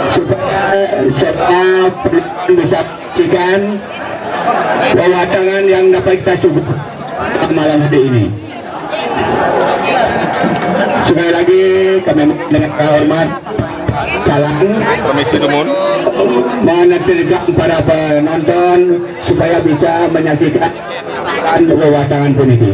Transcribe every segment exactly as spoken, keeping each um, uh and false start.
supaya semua penonton bisa menyaksikan pewatangan yang dapat kita suguhkan malam hari ini. Sekali lagi kami dengan hormat salam. Permisi, Dumun. Menantikan para penonton supaya bisa menyaksikan pewatangan puniki.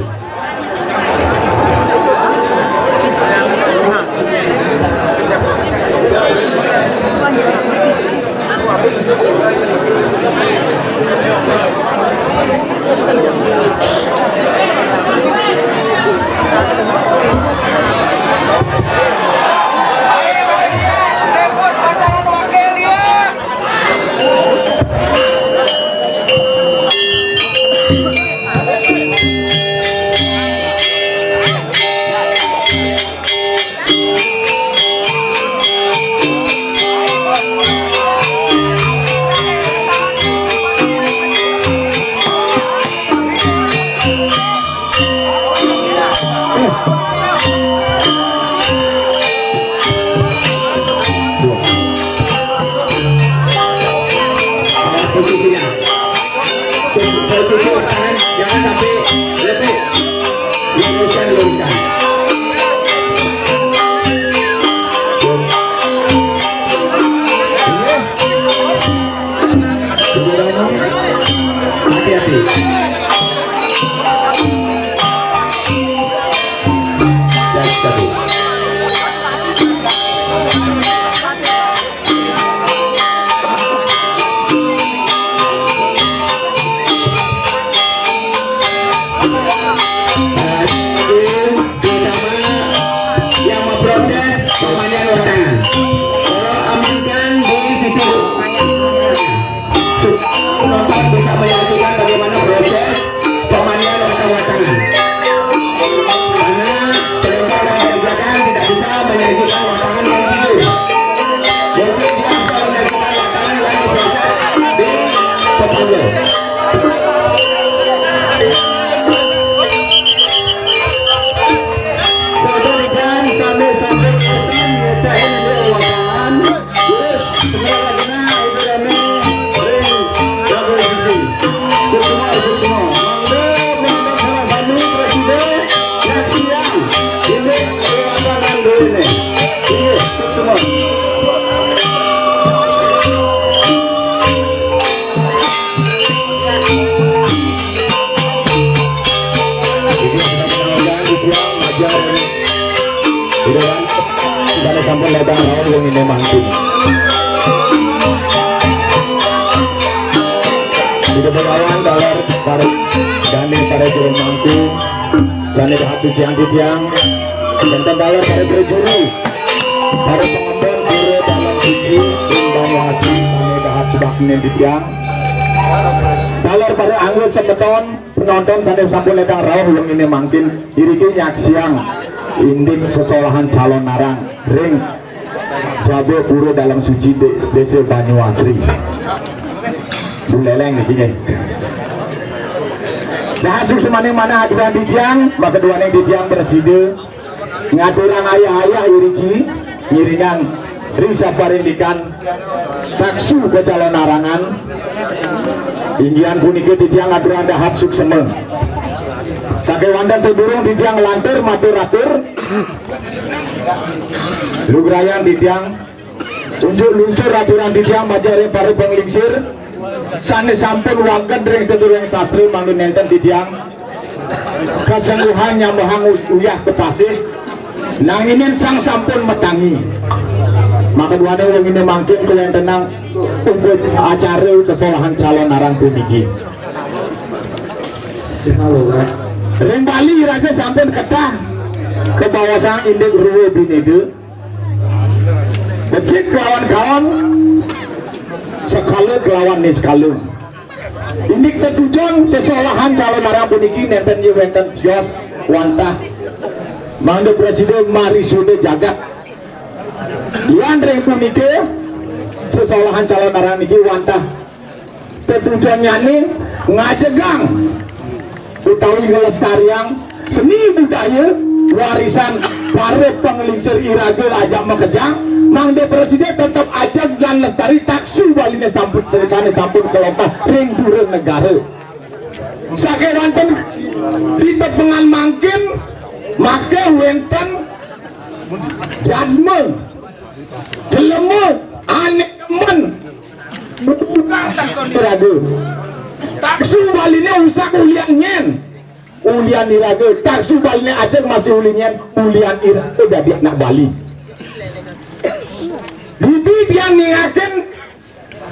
Posisinya. Posisi tangan, jangan sampai letih. Luruskan, luruskan. Iya. Hati-hati. Dan satu. Yang memproses pemandian watangan. Tolong amankan di sisi penonton bisa menyaksikan bagaimana proses pemandian watangan. Karena penonton yang ada di belakang tidak bisa menyaksikan watangan yang tidur. Mungkin dia bisa menyaksikan watangan yang diproses di tetangga. Sampai di jalan, sampai, sampai kosan, kita ini dia watangan. Terus, semua kena, itu rame, ring, double sisi. Suksma, suksma. Mangga, mangga, salah satu presiden, yang siang. Ini, watangan dulu nih. Iya, suksma. Ini kita menangkan Ujang, Majau. Udah kan? Sané sampun ledang raos wong ini mangkin. Kita berlawan dalar para gandeng para juru mangku. Sané dahat suci anti tiang. Tentang dalar para prajuru. Para pengembang pura dalam suci, imbang wasi, sané dahat subakti anti tiang. Dalar para angga semeton, penonton sané sampun ledang rauh wenginé mangkin, iriki nyaksiang indik sesolahan calon narang ring jaba pura dalam suci de-, Désa Banyuasri. Buleleng niki nggih. Dahat suksmaning manah aturang titiang, makaduaning titiang prasida ngaturang ayah-ayah iriki ngiringang ring saparindikan taksu kacalonarangan. Inggih punika titiang ngaturang dahat suksma. Sakéwanten sadurung titiang nglantur matur-atur, lugrayang titiang unjuk lungsur aturang titiang majeng ring para panglingsir sané sampun wagéd ring seduluring sastra mangda nénten titiang kasengguhang nyambahang us-, uyah kepasih, nanging sang sampun matangi. Makaduaning wenginé mangkin kawéntenang upacara sesolahan calon narang puniki. Ring Bali raga sampun ketah kabaosang indik rwa bineda. Becik kelawan kaon, sekala kelawan niskala. Indik tetujon sesolahan calon narang puniki nénten ya wénten sios wantah mangda prasida marisuda jagat. Lan ring punika sesolahan calon narang niki wantah tetujonnyané ngajegang utawi nglestariang seni budaya warisan para panglingsir iraga ajak makejang, mangda prasida tetep ajeg lan lestari taksu Baliné sampun sesane sampun kelokah ring dura negara. Sakéwanten di tepengan mangkin, maka wénten jadma, jelema, ané demen iraga. Taksu Baliné usak ulian nyén, ulian iraga. Taksu Baliné ajeg masih uli nyén, ulian iraga dadi anak Bali. Dadi tiang ningakin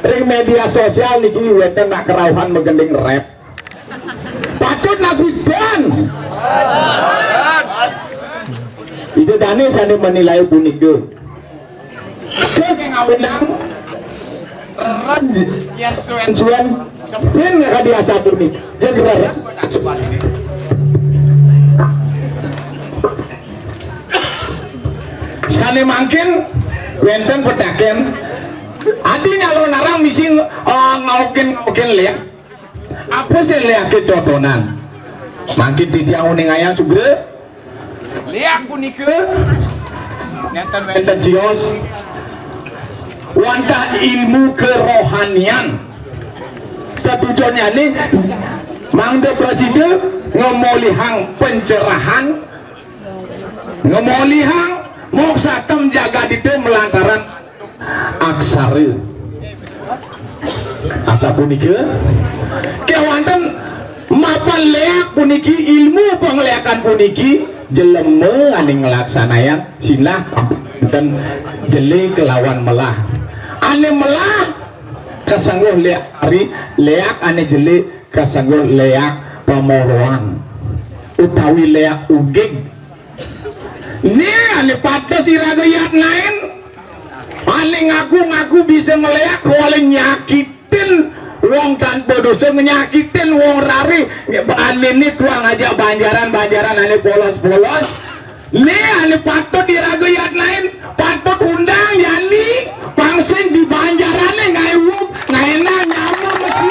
ring media sosial niki wénten nak kerauhan magending rap. Patut nak pidan. Ida dané sané menilai punika. Kekawinan ren suen-suen bin kadi asapunika. Jeg rerep. Sané mangkin wénten petaken. Adi nyalonarang misi, eh, ngaukin-ngaukin léak. Apa sih léaké totonan? Mangkin titiang uningayang sugra. Léak punika nénten wénten cios wantah ilmu kerohanian. Tetujonnyané mangda prasida ngemolihang pencerahan, ngemolihang moksatem jagadita malantaran aksara. Asapunika, kéwanten mapan léak puniki, ilmu pangléakan puniki, jelema ané nglaksanayang sinah sampun wénten jelé kelawan melah. Ané melah kasengguh léak sari, léak ané jelé kasengguh léak pamoroan utawi léak ugig. Né ané patut iraga yatnain, ané ngaku-ngaku bisa ngléak, kala nyakitin wong tanpa dosa, nyakitin wong raris, ané né tuang ajak banjaran-banjaran ané polos-polos. Né ané patut iraga yatnain, patut undang jani, pang sing di banjarané ngaé wug, ngaé nang nyama mesti.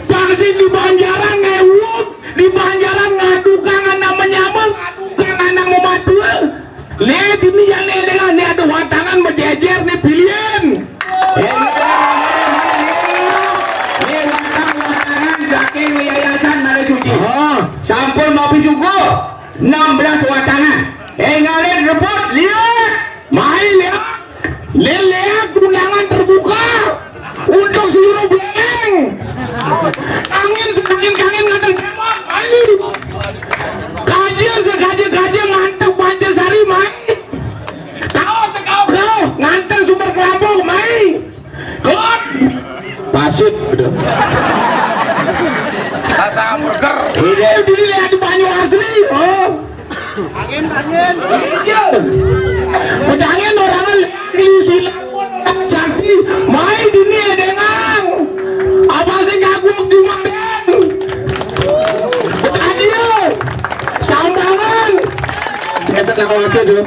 Pang sing di banjaran ngaé wug, di banjaran ngadukang anak manyama, ngadukang anak mamatua. Né dini jani dengan né ada watangan majejer né pilihan. Né watang-watangan saking Yayasan Mara Suci. Oh, sampun mapi juga enam belas watangan. Énggalin rebut, lihat. Mai léak. Né léak undangan terbuka untuk seluruh Buleleng. Kangin sekangin-kangin nganteng Demak, mai. Kaja sekaja-kaja nganteng Pancasari, mai. Kaos sekaos-kaos nganteng Sumber Kelampung, mai. Kot. Pasut, udah. Rasa burger. Ini dilihat di Banyu Asri. Oh. Angin, angin. Pedangin orang liu sila sakti, mai dini édéngang. Abang sing kaguk Jumatan. Adio, sambangan. Biasa nak laki tuh.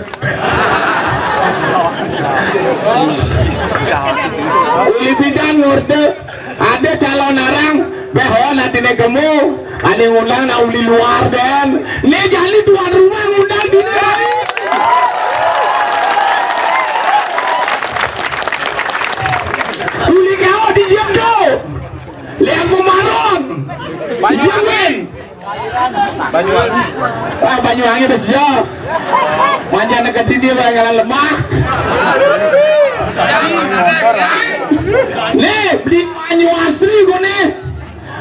Uli pidan ngorde. Ada calon arang, béh, oh, natiné kemu, ané ngundang na uli luar dén. Né jani tuan rumah ngundang dini baik. Uli kau di jam tu. Lihat pemaron. Jamin. Banyuwangi. Ah, Banyuwangi bes ya. Manjana ke dini, Bangkalan lemah. Né, di Banyuasri koné.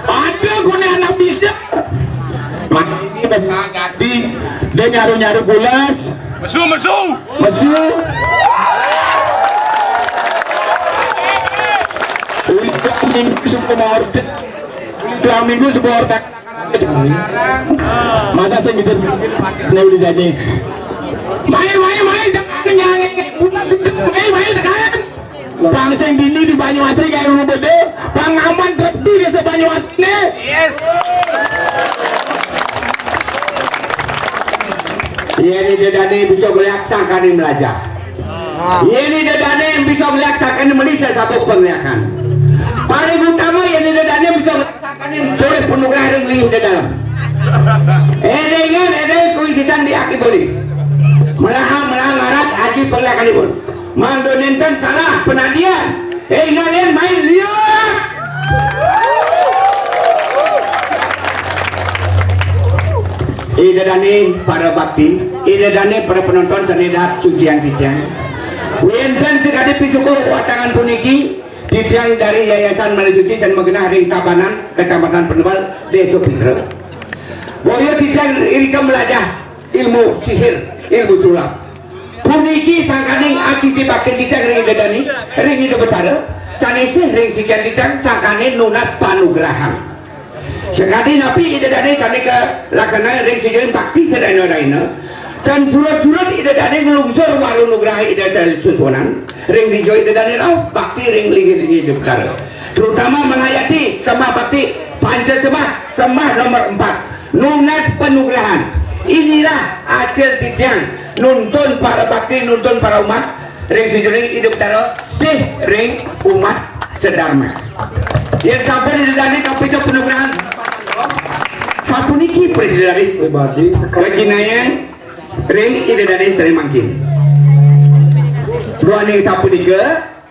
Ada koné anak bisa. Mati bes ganti. Dia nyaru-nyaru pulas. Mesu, mesu. Mesu. Udah minggu semua order. Dua minggu sebuah order. Masa sing gitu? Né uli jani. Mai, mai, mai, tekan nyangé. Mai, mai, tekan. Pang sing dini di Banyuasri kayak rumah bedé, pang aman terus di désa Banyuasri né. Yes. Iya, né dia dané bisa melihat sangkané melajah. Yén Ida dané bisa meliak saking meli sasabuk pangléakan. Paling utama yén Ida Dané bisa nglaksanakanin polih panugrahan ring linggih Ida Dalem. Édéngan, édéng kuwi sisan di aki boli. Melahang, melahang ngarat aji panglakanipun. Mangda nénten salah panandian. Énggal yén main liur. Ida Dané para bakti, Ida Dané para penonton sané dahat suciang titiang. Wénten sakadi pisukur watangan puniki, titiang dari Yayasan Mala Suci sané magenah ring Tabanan, Kecamatan Penebel, Désa Pitra. Boya titiang irika mlajah ilmu sihir, ilmu sulap. Puniki sangkaning asiti bakti titiang ring Ida Dané, ring Ida Betara, sané sih ring sikian titiang sangkaning nunas panugrahan. Sakadi napi Ida Dané sané kalaksana ring sikian bakti sadaya-dayana, tan surut-surut Ida Dané nglungsur waru nugraha Ida Susunan, ring dija Ida Dané rauh bakti ring linggih-linggih Ida Betara. Terutama menghayati sembah bakti panca sembah, sembah nomor empat, nunas panugrahan. Inilah hasil titiang nuntun para bakti, nuntun para umat ring sikian Ida Betara, sih ring umat sadarma. Yén sampun Ida Dané kapica panugrahan, sapuniki prasida raris pribadi kajinayan ring Ida Dané sané mangkin. Duaning sapunika,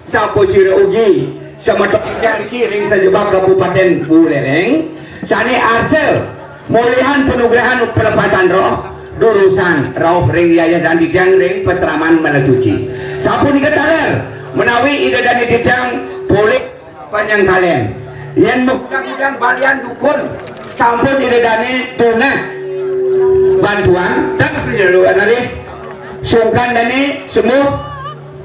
sapasira ugi semeton titiang niki ring sajebag Kabupatén Buléléng sané arsa molihan panugrahan pelepasan roh, durusang rauh ring yayasan titiang ring pasraman Mala Suci. Sapunika taler menawi Ida Dané titiang polih panyengkalen. Yén magudang-gudang balian dukun, sampun Ida Dané tunas bantuan, tan prasida raris sungkan dané sembuh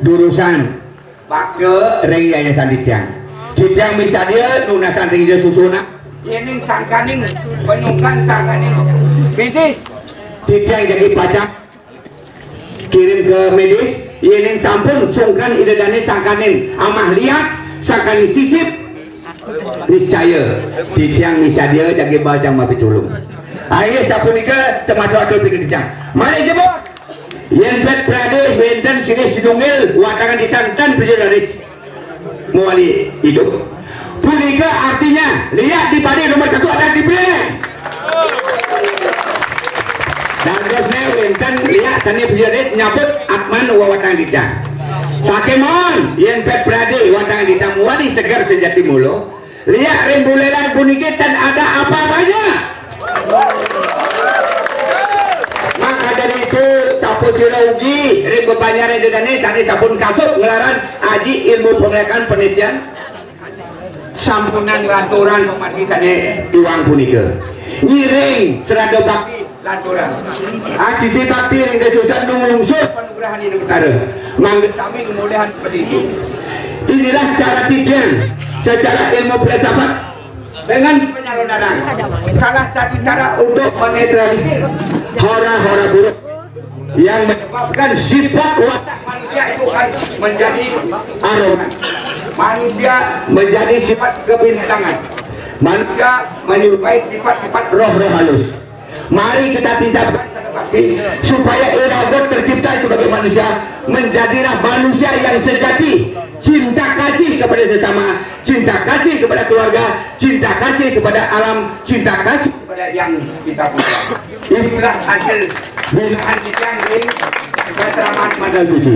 durusang bakta ring yayasan titiang. Titiang misadia nunasang ring Ida Susunan. Yéning sangkaning panyungkan sangkaning medis, titiang jagi pacang kirim ka medis. Yéning sampun sungkan Ida Dané sangkaning amah liat, sangkaning sisip, niscaya titiang misadia jagi pacang mapitulung. Inggih sapunika semata atur pikir titiang. Malih jebos. Yén pét pradé wénten silih sinunggil watangan titiang tan prasida raris mawali idup. Punika artinya liak di padi nomor satu ada di Buleleng. Dados né wénten liak sané prasida raris nyabut atman watangan titiang. Sakémaon yén pét pradé watangan titiang mawali seger sejati mula, liak ring Buleleng puniki tan ada apa-apanya. Maka dari itu, sapasira ugi ring bebanjar Ida Dané sané sampun kasub nglaran aji ilmu panglékan panisian, sampunang lanturang pamargi sané iwang punika. Ngiring srada bakti lanturang. Asiti bakti ring Ida Susunan nglungsur panugrahan Ida Betara. Mangda sami kemudahan seperti itu. Inilah cara titiang secara ilmu filsafat dengan penyalonarang. Salah satu cara untuk menetralisir hora-hora buruk yang menyebabkan sifat watak manusia itu kan menjadi arogan. Manusia menjadi sifat kebinatangan. Manusia menyerupai sifat-sifat roh-roh halus. Mari kita tingkatkan supaya iraga tercipta sebagai manusia menjadilah manusia yang sejati, cinta kasih kepada sesama, cinta kasih kepada keluarga, cinta kasih kepada alam, cinta kasih kepada yang kita punya. Inilah hasil binaan titiang ring Patraman Mandal Suci.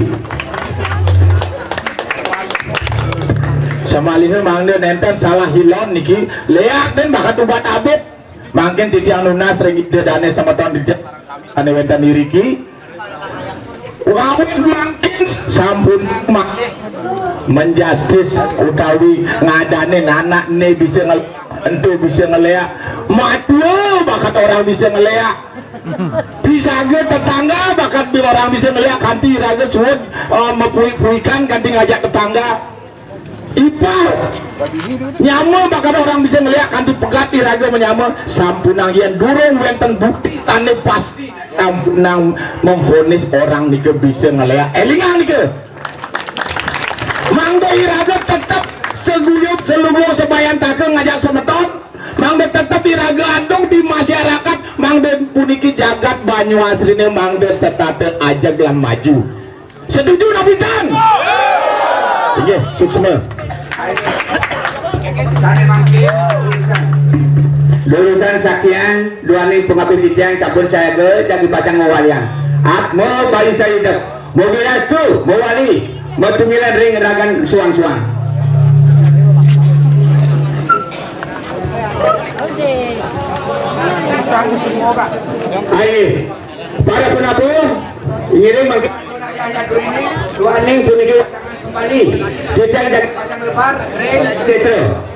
Samaliha mangda nénten salah hilon niki, liak ten bakat ubat abit. Mangkin titiang nunas ring Ida Dané semeton titiang sané wénten iriki. Wawit mangkin sampun ma-, menjastis utawi ngadanin anakné bisa ngel-, ento bisa ngeliak. Matua bakat orang bisa ngeliak. Pisaga tetangga bakat orang bisa ngeliak kanti iraga suud, eh, mapuik-puikan kanti ngajak tetangga. Ipar. Nyama bakat orang bisa ngeliak kanti pegat iraga manyama, sampunang yén durung wénten bukti sané pasti, sampunang memvonis orang nika bisa ngeliak. Élingang nika. Mangda iraga tetep seguyub, selubung, sebayantaka ngajak semeton. Mangda tetep iraga adung di masyarakat. Mangda puniki jagat Banyuasriné mangda setata ajeg lan maju. Setuju napi tan? Inggih, suksma. Lulusan saksian, duaning pangabdi titiang sampun sayaga jagi pacang ngwaliang. Atma Bali saidep, mugi rastu mawali, matunggilan ring ragan suang-suang. Aye, para penabuh, ngiring mangkin duaning puniki kembali. Titiang jagi pacang lebar ring setra.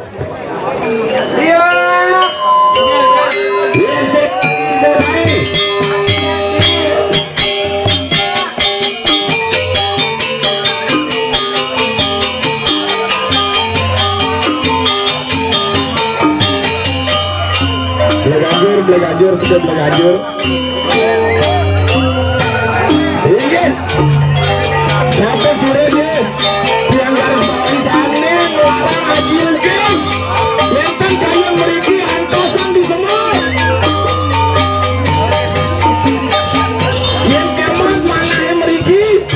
Bleganjur, bleganjur, sudah bleganjur. Inggih. Sampun sore nggih. Tiang garis bawahi sami nglarang Aji Ungkil. Wénten kayun mriki antosan di semua. Yén kemawon manahé mriki,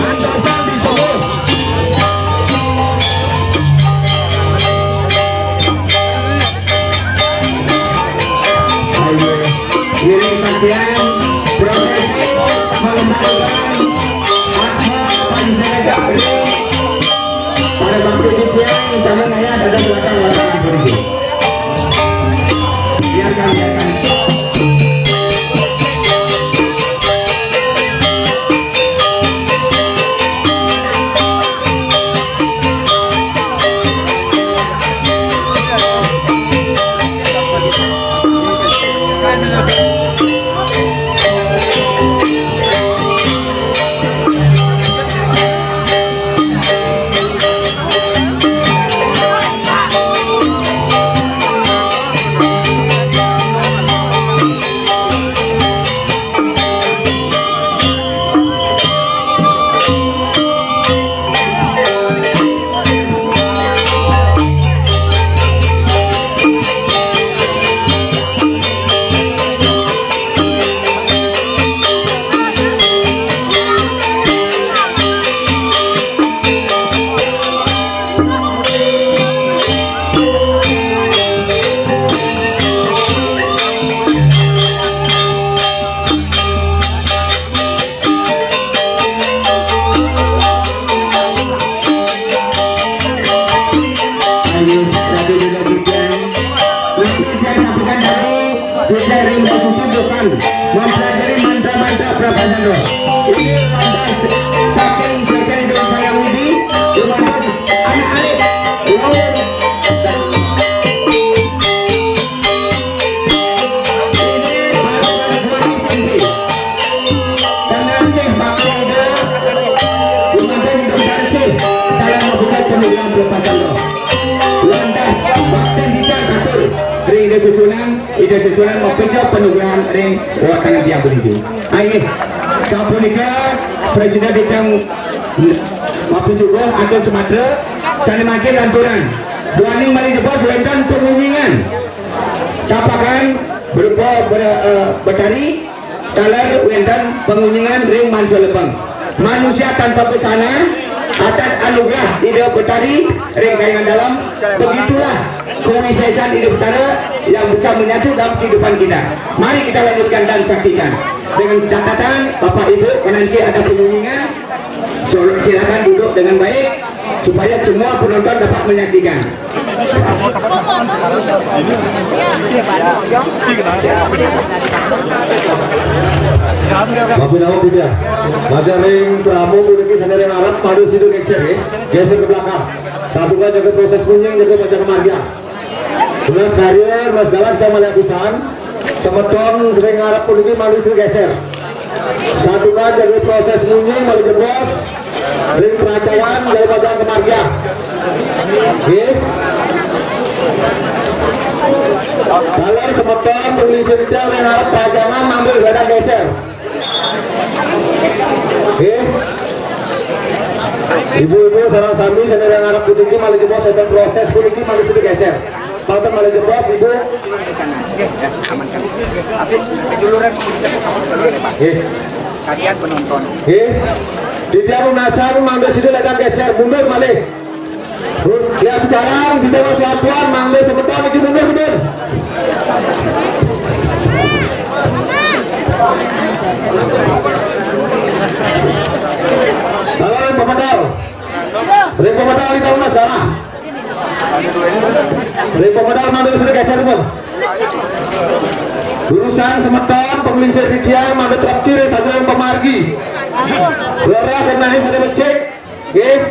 antosan di semua. Ayo, ngiring saksian prosesi mengembalikan atma Panjenengan ring para bakti titiang sami ngayah dados watang-watang puniki. Biarkan, biarkan. Ayo, Ratu Dewa Bujang. Ratu Bujang sampaikan tadi, Bujang ring posisi bukan mempelajari mantra-mantra Prabhasandra. Ini lantas saking Bujang Hidung Sayang Widi, dumados anak alit, lawan ini para perguruan S M P. Pangasih bakti Ida, dumados Ida Pangasih, taler mapuja panugrahan Bapa Candra. Wantah bakti Ida katur ring Ida Sesuhunan, Ida Sesuhunan mapuja panugrahan ring wewatangan tiang puniki. Inggih, sapunika Presiden Bidang Mapisuguh Agung Sumatra, sané mangkin lanturang duaning malih jebos wénten pangunjingan tapakan berupa ber-, eh, betari, taler wénten pangunjingan ring mansa lepeng. Manusia tanpa busana atas anugerah Ida Betari ring Kahyangan Dalem, begitulah kewisésan Ida Betara yang bisa menyatu dalam kehidupan kita. Mari kita lanjutkan dan saksikan. Dengan catatan, Bapak Ibu, kalau nanti ada pangunjingan, so-, silakan duduk dengan baik supaya semua penonton dapat menyaksikan. Mampir awak, Bibia. Majar ring pramu puniki sané ring arep, mangda sida geser, nggih. Geser ke belakang. Satukan jaga proses kuning, jaga panjang marga. Tunas karir, Mas Galang, kita malih pisan. Semeton sing ngarep puniki malih sing geser. Satukan jaga proses munyi malih jebos. Ring perancangan dari Padang Kemarga. Nggih. Taler semeton polisi retail ring ngarep perancangan mangda rada geser. Nggih. Ibu-ibu sareng sami sané ring ngarep puniki malih jebos enten proses puniki malih sida geser. Panten malih jebos, Ibu. Nggih. Kasihan penonton. Nggih. Titiang nunasan mangda sida ledang geser mundur malih. Ya, bicara di Dewa Satuan, mangga semeton iki mundur, mundur. Halo, Pak Medal. Ring pemedal kita unas darah. Ring pemedal mandur sudah geser pun. Urusan semeton penglingsir didian mandur trepti ring sajeroning pemargi. Lera kenahe sada becik. Nggih.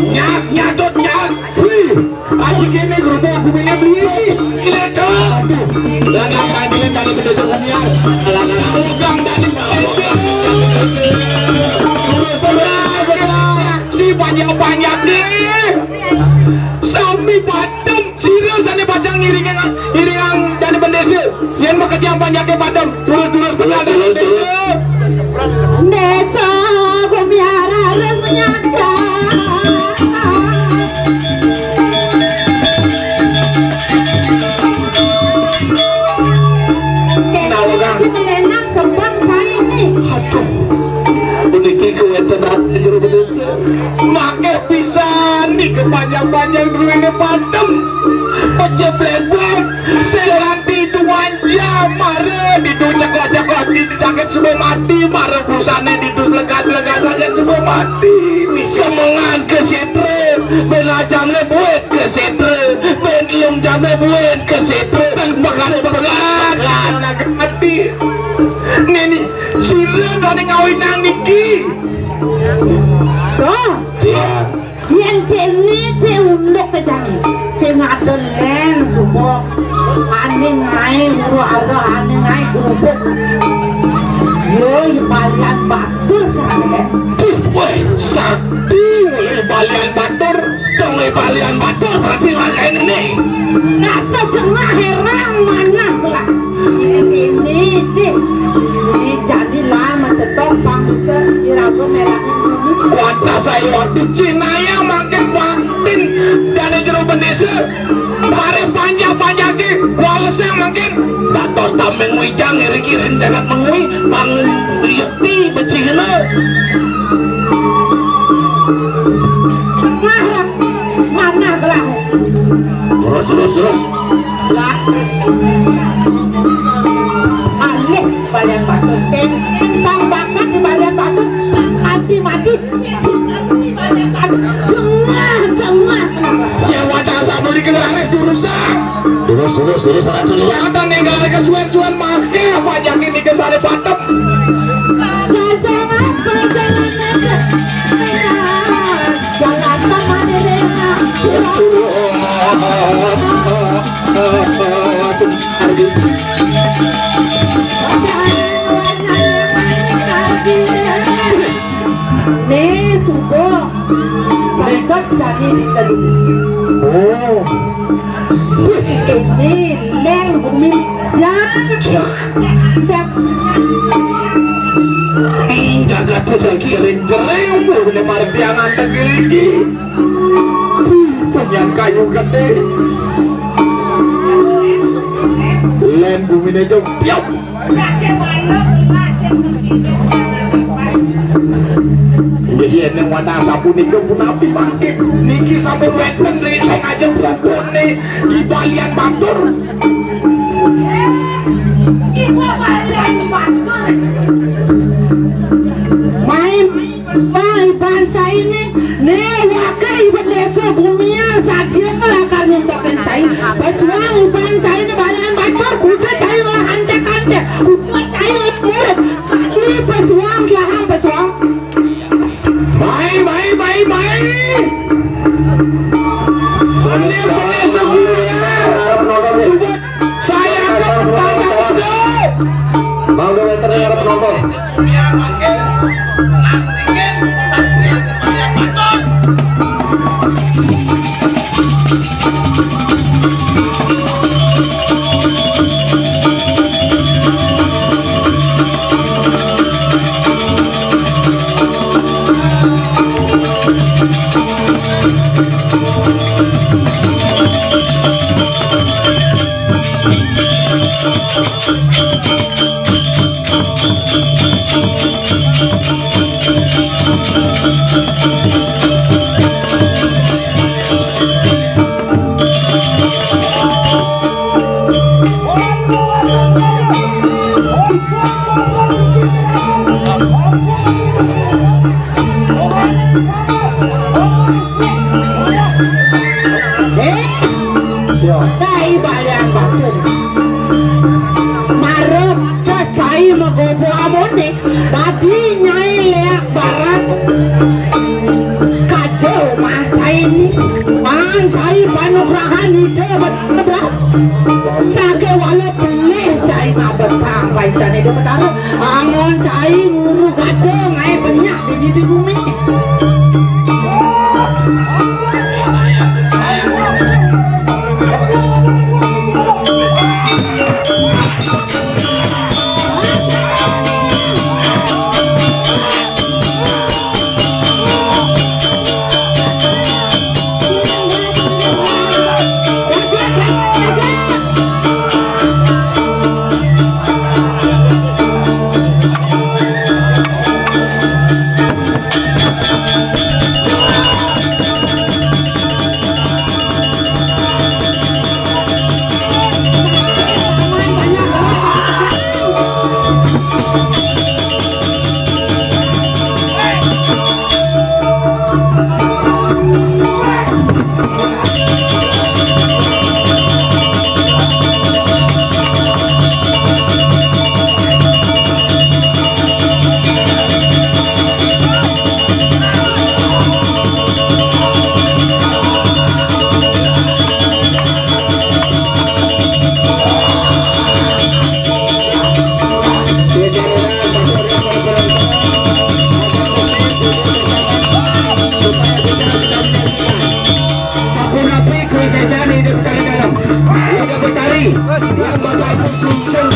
Nyak, nyatut, nyak. Bli. Aku kene gerobok gumine bli. Ini tuh. Aduh. Lah nggak kandilan tadi bendesa kumiar. Lah nggak ogang tadi. Si panjang-panjang nih. Sami padem. Sira sane pacang ngiringang, iringang dane bendese. Yen makejang panjake padem, terus-terus pedal dane bendese. Desa Gumiara res menyangga. Kenapa kang? Di Melenang sembang caine. Aduh. Puniki kewenten ati jero bendese. Mangke pisan niki panjang-panjang druene padem. Pecah blek-blek. Sing nganti tuan jam mare ditu cekok-cekok, ditu sakit suba mati, mare pusane ditu legas-legas sakit suba mati. Semengan ke setre, ben ajamne buet ke setre, ben telung jamne buet ke setre, ben pegat-pegat. Anak mati. Nini, sira nane ngawinang niki. Tuh. Iya. Yen kene sing unduk ke jane. Sing ada len suba. Ane ngae guru arga, ane ngae kerupuk. Yo, i balian batur sing ada len. Duh, weh, sakti weh balian batur. Dong weh balian batur berarti ngae ini. Rasa jengah heran manah lah. Ini, ini, ini. Ini jadilah macetok bangsa iraga melakukan ini. Wadah saya waktu Cina ya makin pantin dane jero bendese. Baris panjang-panjangke, walesnya mungkin. Dados tameng wijang iri-kirin jagat mengui, bang yekti becihna. Wah, mana gelah? Terus, terus, terus. Lah. Alih balian batur. Tenten bang bakat di balian batur. Mati-mati. Jengah, jengah. Ya wadah sampun iki ngraris dirusak. Terus, terus, terus, ora terus. Wonten ninggalake suwen-suwen mangke apa yakin iki sare patem. Jangan, jangan, jangan. Jangan, jangan, jangan. Langsung. Ne, suba. Bangkot jani ditedu. Oh. Ini leng bumi. Ya. Enggak ada lagi ring jereng, bu, ini mari tiang antek iki. Punyan kayu gede. Len bumine jog piok. Nggih, yen ning wadah sapunika punapi mangke? Niki sampun wenten ring ajeng prabone Ki Balian Batur. Ki Balian Batur. Main. Wah, iban caine, ne wake iban desa Gumian sadia lakar nyuntokin cai. Pesuang iban caine balian batur, kuda cai malah antek-antek, kuda cai malah murid. Ini pesuang, belahang pesuang. Mai, mai, mai, mai. Bener, bener, Gumian. Sudah. Saya akan bertanya dulu. Mangga wénten ing arep nonton. Eh, cai balian batur. Marep ka cai magobo amone. Tadi Nyai Leak Barat kacau mah cai ni. Mah cai panugrahan ide betul. Sake wala pilih cai mah betang paicane de betara. Angon cai nguru gadong ae banyak di, di bumi. Sapunapi kuwi jajan hidup tari dalam. Hidup tari. Yang bakal sungkung.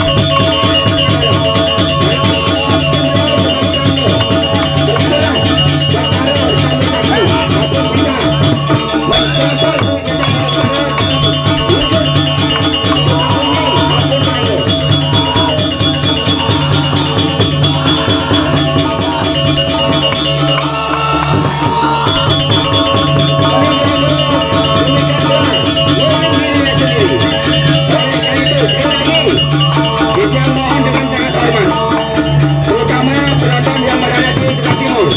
Terutama penonton yang berada di sebelah timur.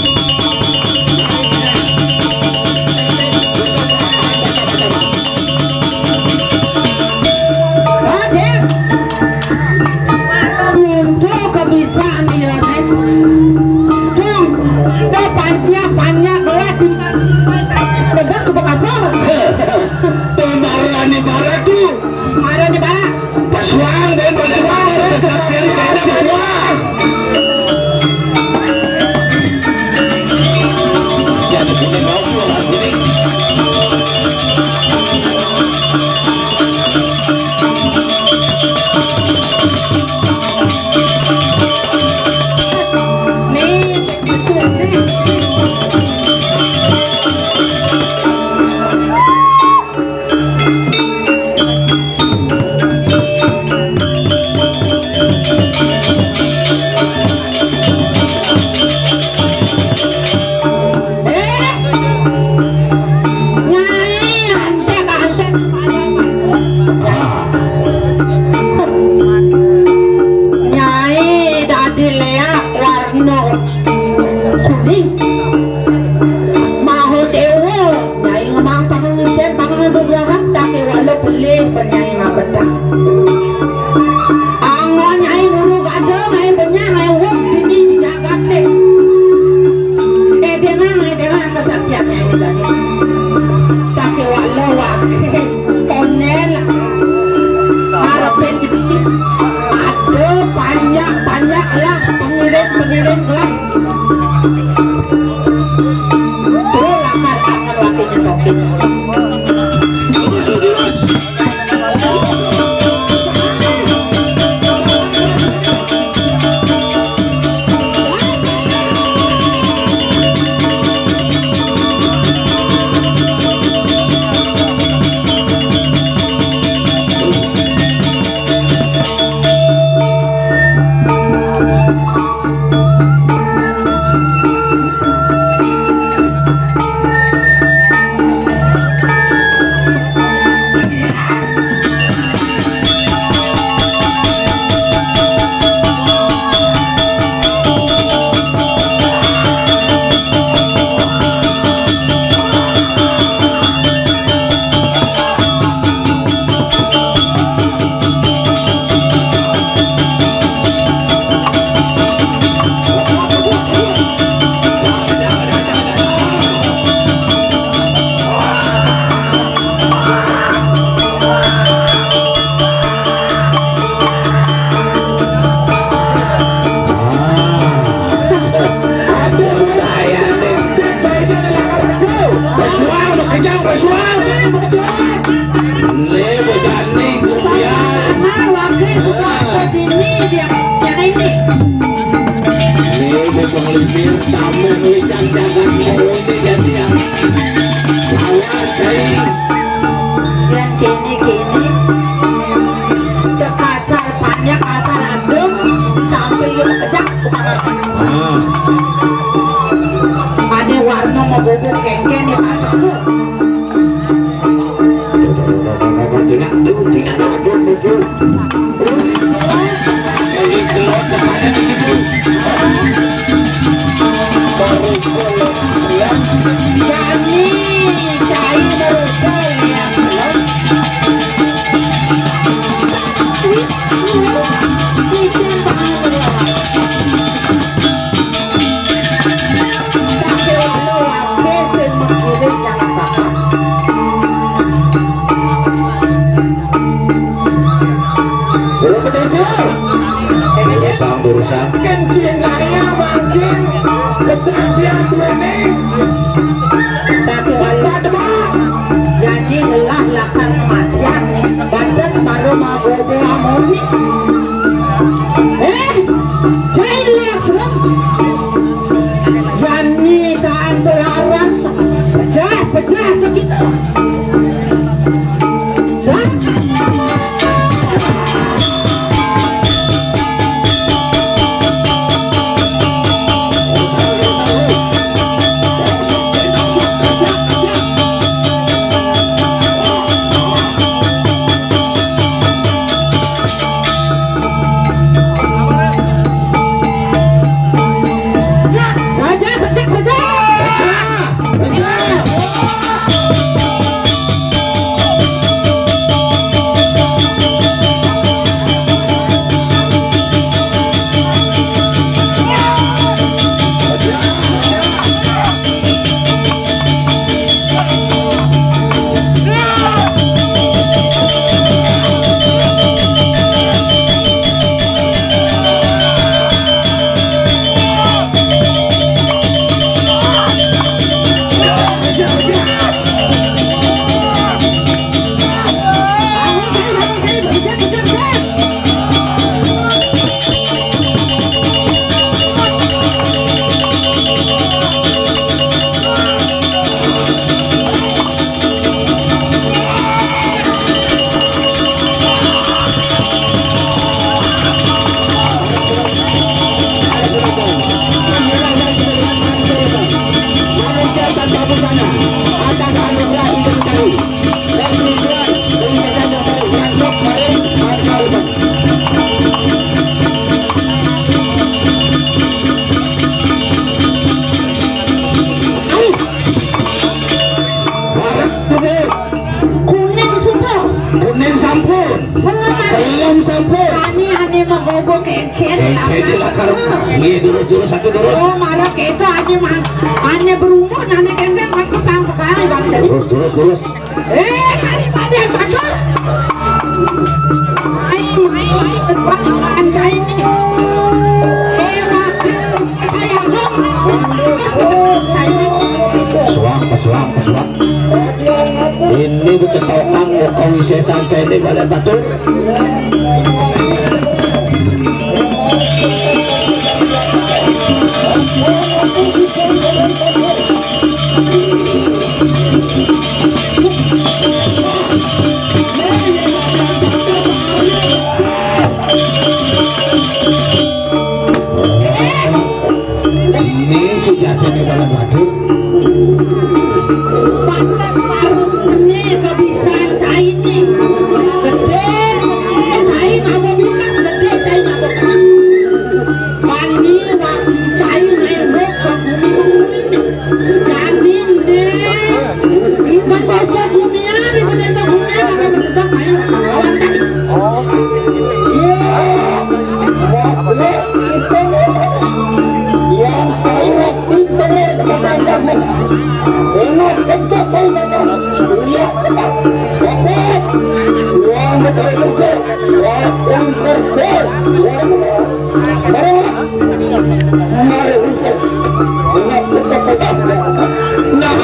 Raden, muncul kebisaan dia, Nek. Cung, ada panjak, panjak gelas di dekat ke Bekasor. Pembaharan ibarat tuh. Kemarin di mana? Pasuang dan pasuang, kesaktian ada pasuang. Nih, nih. Nyai dadi leak warna kuning. Maha Dewa, Nyai ngemang pangan ngecen, pangan beberapa, sake wala pelih, penyai ngabetang. Angon Nyai bulu gadong, Nyai benyang, Nyai wuk, dini di jagat ni. Eh, dengar, eh, dengar kesaktian Nyai ni tadi. Sake wala, wak. Onen, ngarepin. Aduh, panjak, panjak lah, pengiring, pengiring lah. Tuh, lakar tangan lakinya Tokis. Suara, betul. Nih, bocah nih, kemudian. Nah, wakil suka apa ini dia? Yang ini. Nih, dia penglibir, tamu, nih, yang jaga, mau ini, jadi yang. Awas, nih. Yang kene-kene sekasar panjang asal adem sampai dia kejak bukan apa. Ah. Ada warna mau bobok kengkeng ya, Pak. Tidak, tidak, tidak, tidak. Berusaha, berusaha. Makin cintanya makin kesampian suwene. Satu kali. Cepat, Bang. Jadi lelah lakar kematian. Batas baru mau bobo amuni. Eh, cai lihat serem. Jani kaan tularan. Pecah, pecah tuh kita. Kuning sumpah. Kuning sampun. Selamat. Belum sampun. Ani, ani mau bobo kengkeng. Kengkeng di lakar. Iya, durus, durus, satu durus. Oh, marah kita ani, Mas. Ani berumur, ani kengkeng, aku tangkap kali, Bang. Durus, durus, durus. Eh, kali pada yang takut. Main, main, main, tempat makan cai ini. Eh, makan. Suang, pesuang, pesuang. Ini dicetokan, kok bisa santai ini balik batu. Ini sejatinya dalam hati. Pantas baru ini kebisan cai ini. Gede, gede, cai mabok bekas, gede, cai mabok bekas. Bani waktu cai main rok ke bumi ini. Jamin deh. Ikan desa dunia, ikan desa dunia, bakal berdebat main lawan cai. Oh. Iya. Yang saya pintar kepada ingat kencang, ingat. Lihat kencang. Dapat. Yang betul itu. Langsung kerja. Yang betul. Mari, mari, ingat kencang, ingat. Nah.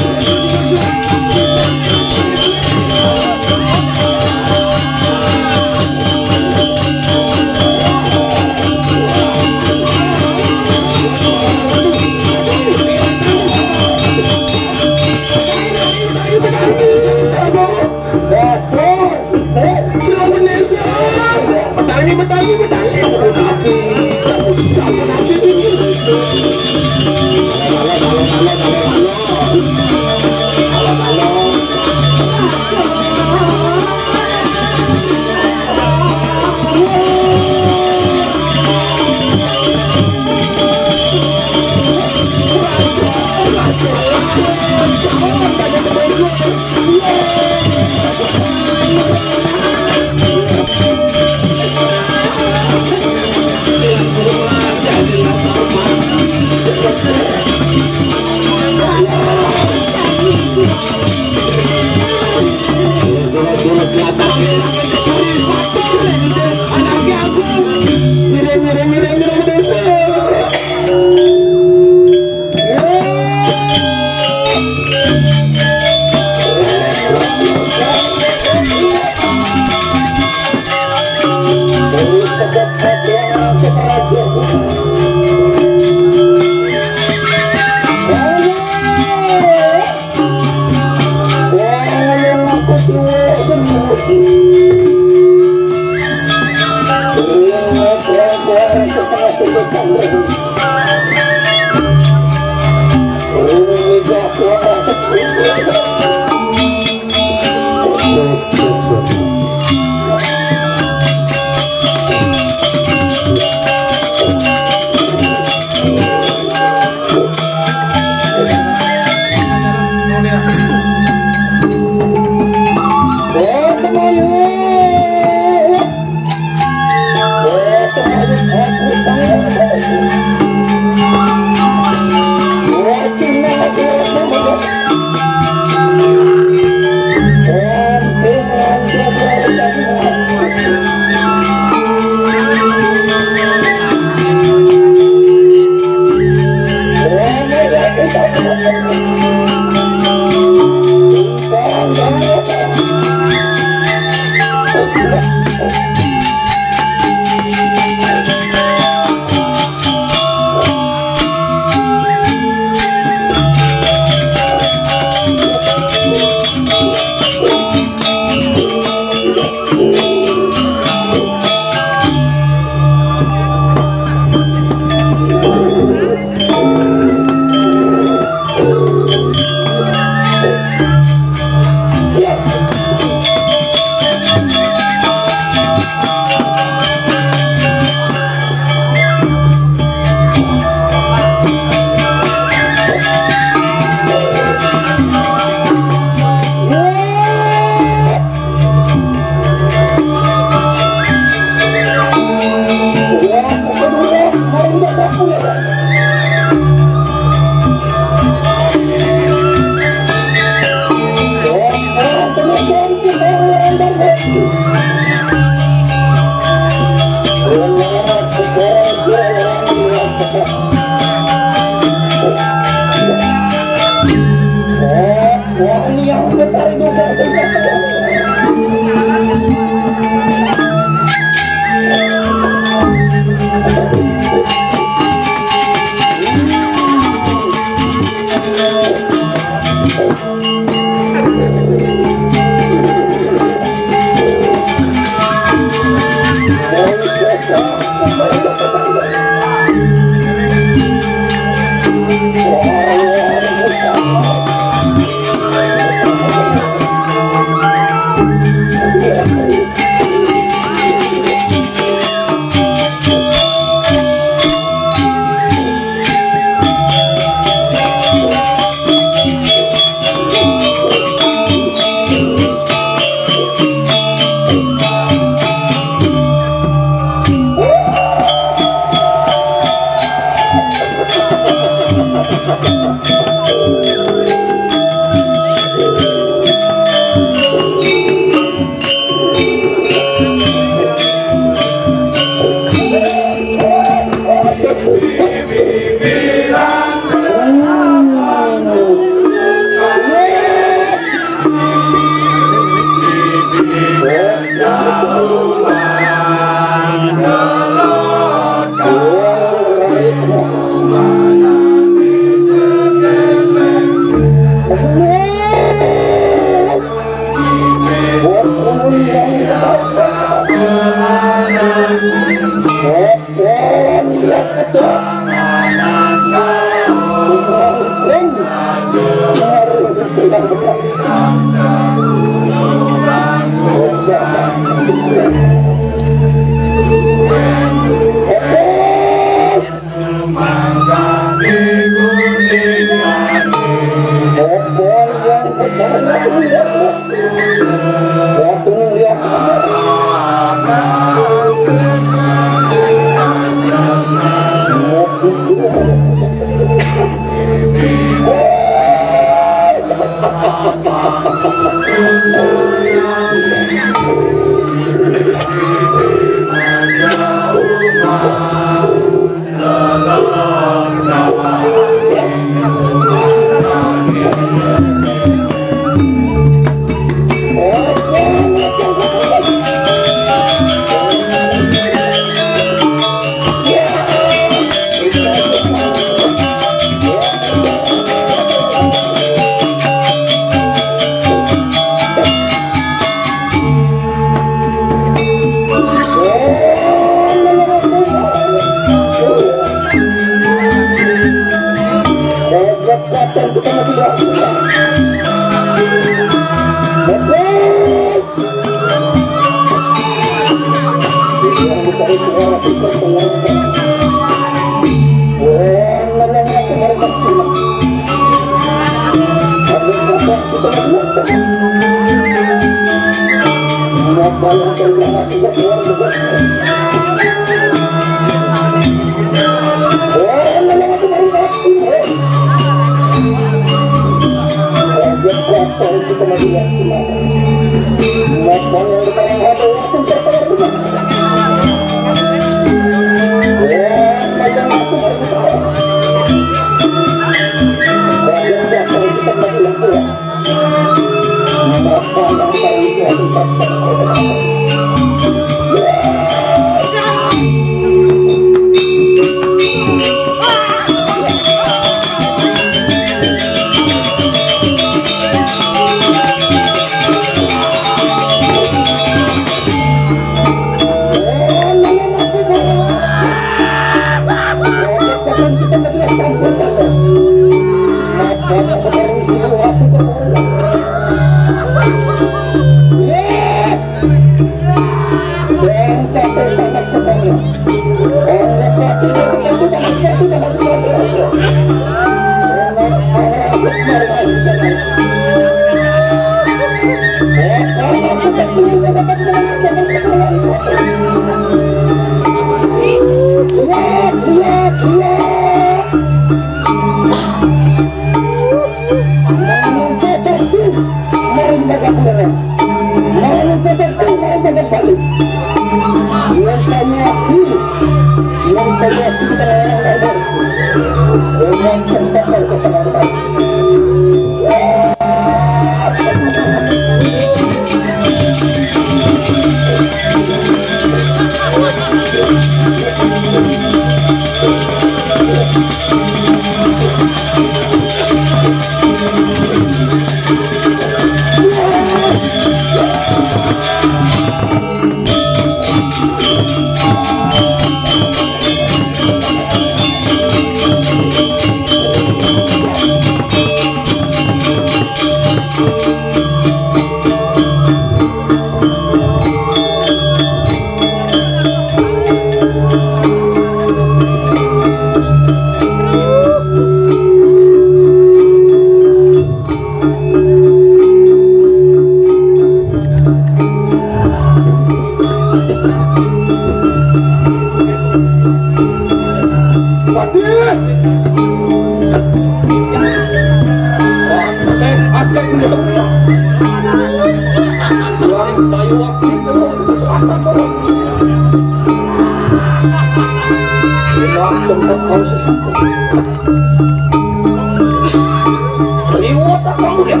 Liwas aku dia.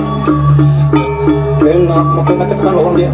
Enak, makin macam kan orang dia.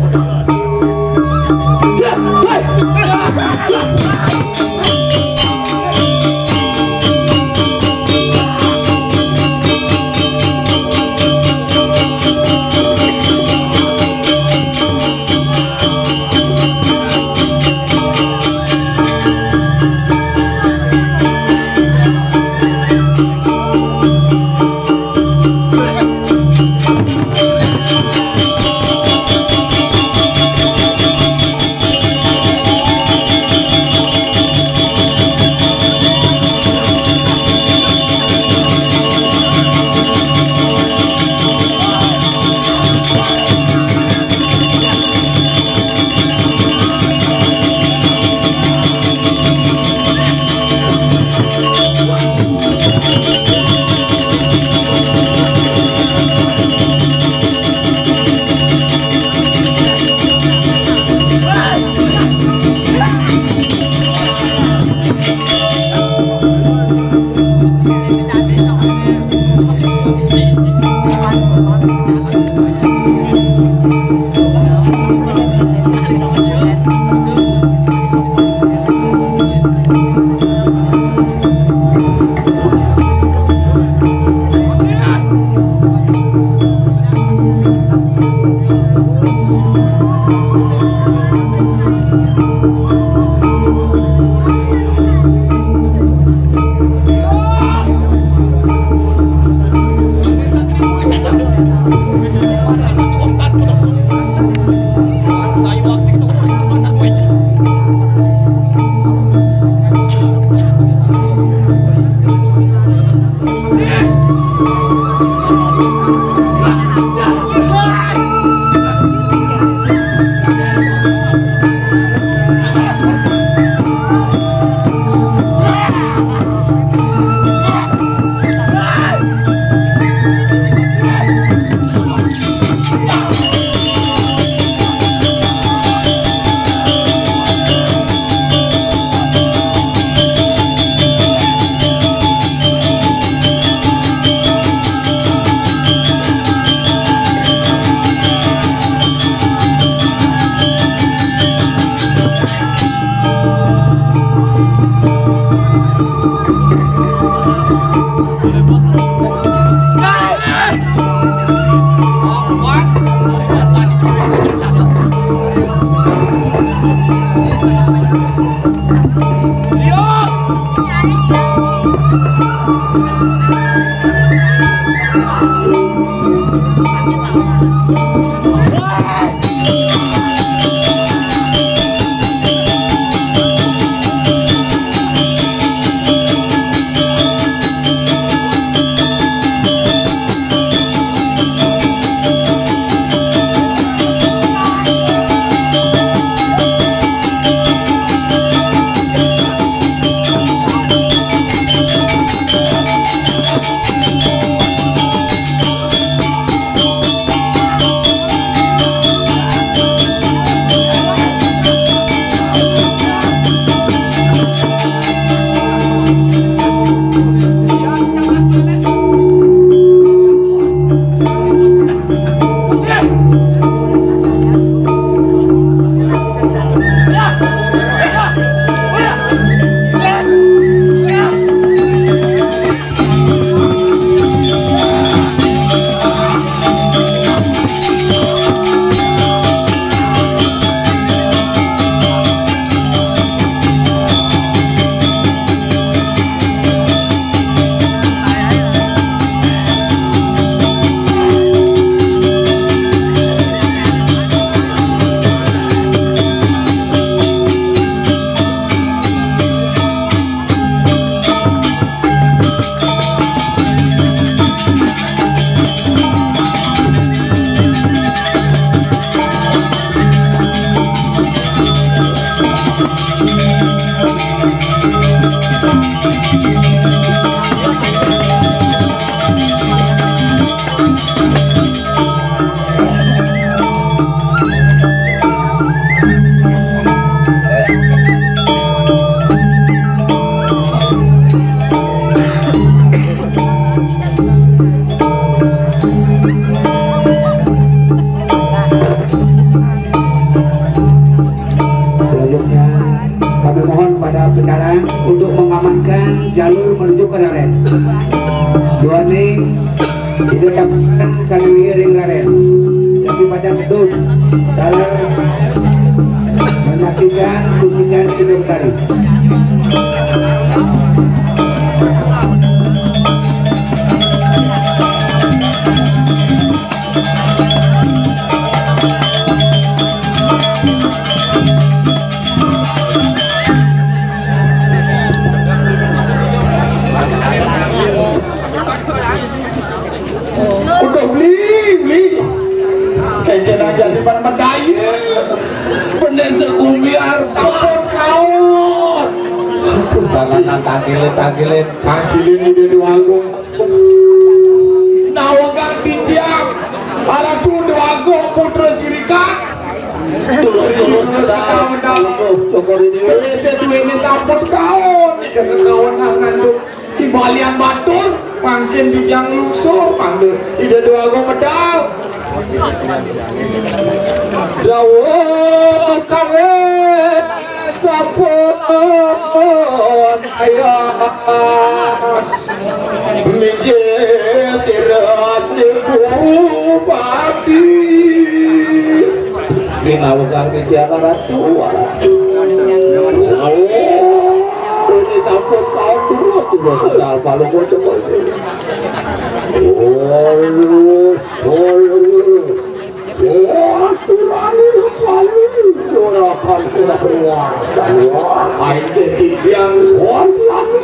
Selanjutnya, kami mohon pada pecalang untuk mengamankan jalur menuju ke Raren. Dua ning ditetapkan saling ngiring Raren. Tapi pada pedut dalam menyaksikan kunjungan kita tadi. Udah beli, beli. Kecil aja di mana medai. Bener sekumbiar, saput kaon. Jangan tangkilin, tangkilin. Tangkilin di Dewa Agung. Nawa ganti tiang. Arah tuh Dewa Agung putra sirikan. Turun, turun, turun. Kalau tuh, syukur ini. Keleset duwe ini saput kaon. Ini kekawanan ngandung. Di balian batur, mangkin di tiang lungsur, panggil. Ida Dewa Agung medal. Dawuh kareh sampun ayah. Mijil sira sri bupati. Sinawugang Nitya Karatu. Sawuh. Ini sampun taun terus, terus sendal palu kocok. Terus, terus. Wah, turani palu. Juragan sudah keluar. Dan wah, aing teh titiang. Wah, turani.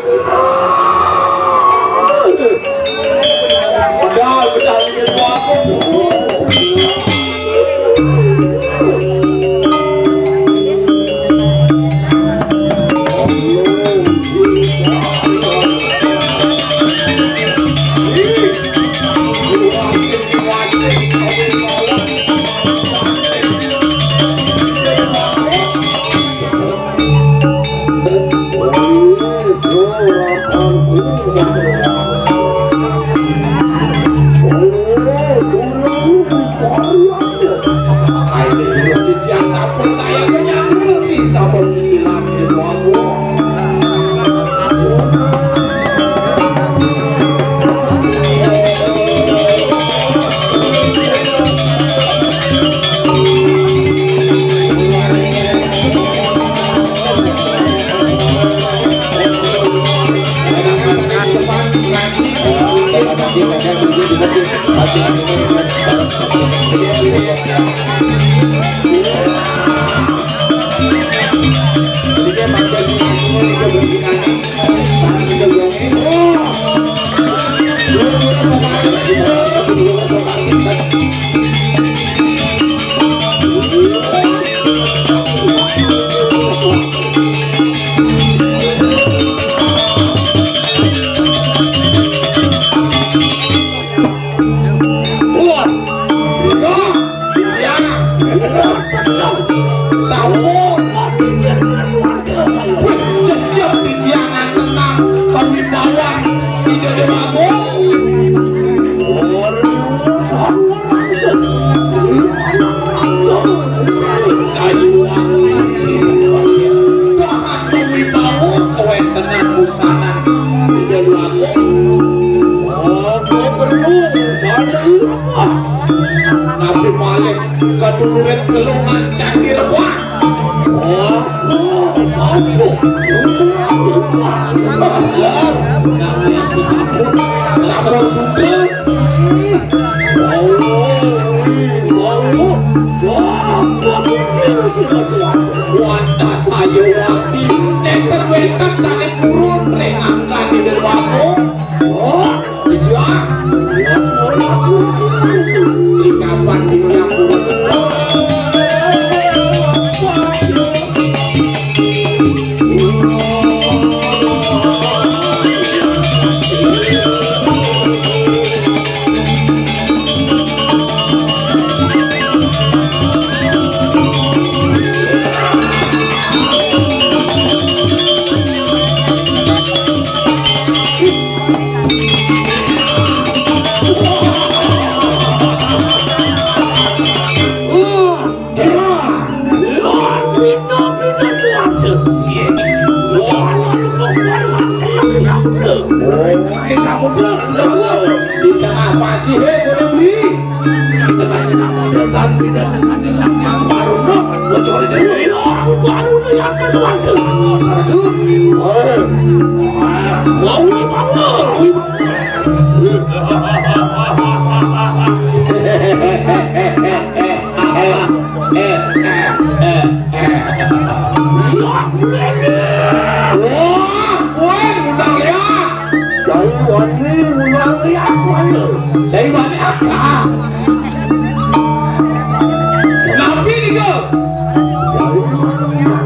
Pedal, pedal, pedal. Wah, iya, iya, sampun. Wih, jejeg titiang tenang, kewibawaan Ida Déwa Agung. Sayuwakti dahat kawibawa kawéntenan wusanan Ida Déwa Agung. Apa perlu? Nabi malih kaduluran gelungan Candi Rembah. Oh, oh, oh. Lah, nang sampun, sampun suka. Wantah saya wati, nénten wénten sané purun ring anggan Ida Déwa Agung. Oh, iya. Ring kapan dini aku? Di tengah pasir, hé, boleh beli. Sekali samudra dan tidak sekali samudra. Baru, baru, baru yang kedua. Mau, mau. Eh, eh, eh, eh, eh. Wah, kowe ngundang liak. Cai wani ngundang liak, wani. Cai wani apa? Napi nika? Cai wani ngundang liak.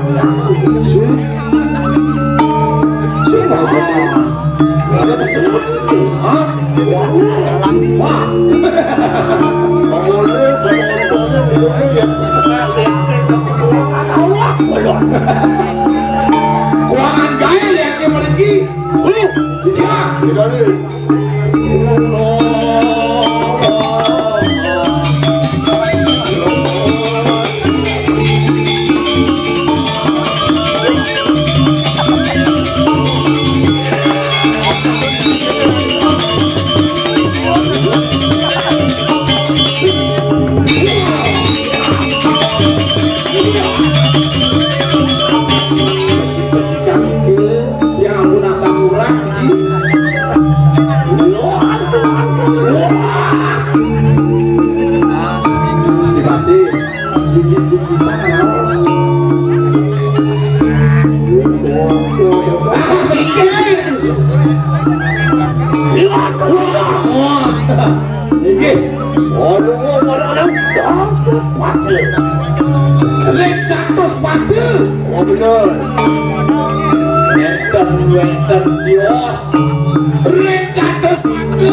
Sing, sing, hah? Wah. Kuangan gaé liaké mriki. Uh, ya. Yang ampun asam urat iki. Gusti Patih, tipis-tipisan, Mas. Inggih. Waduh, waduh, waduh. Catus Pate. Ring Catus Pate. Oh, bener. Wénten, wénten tios. Ring Catus Pate.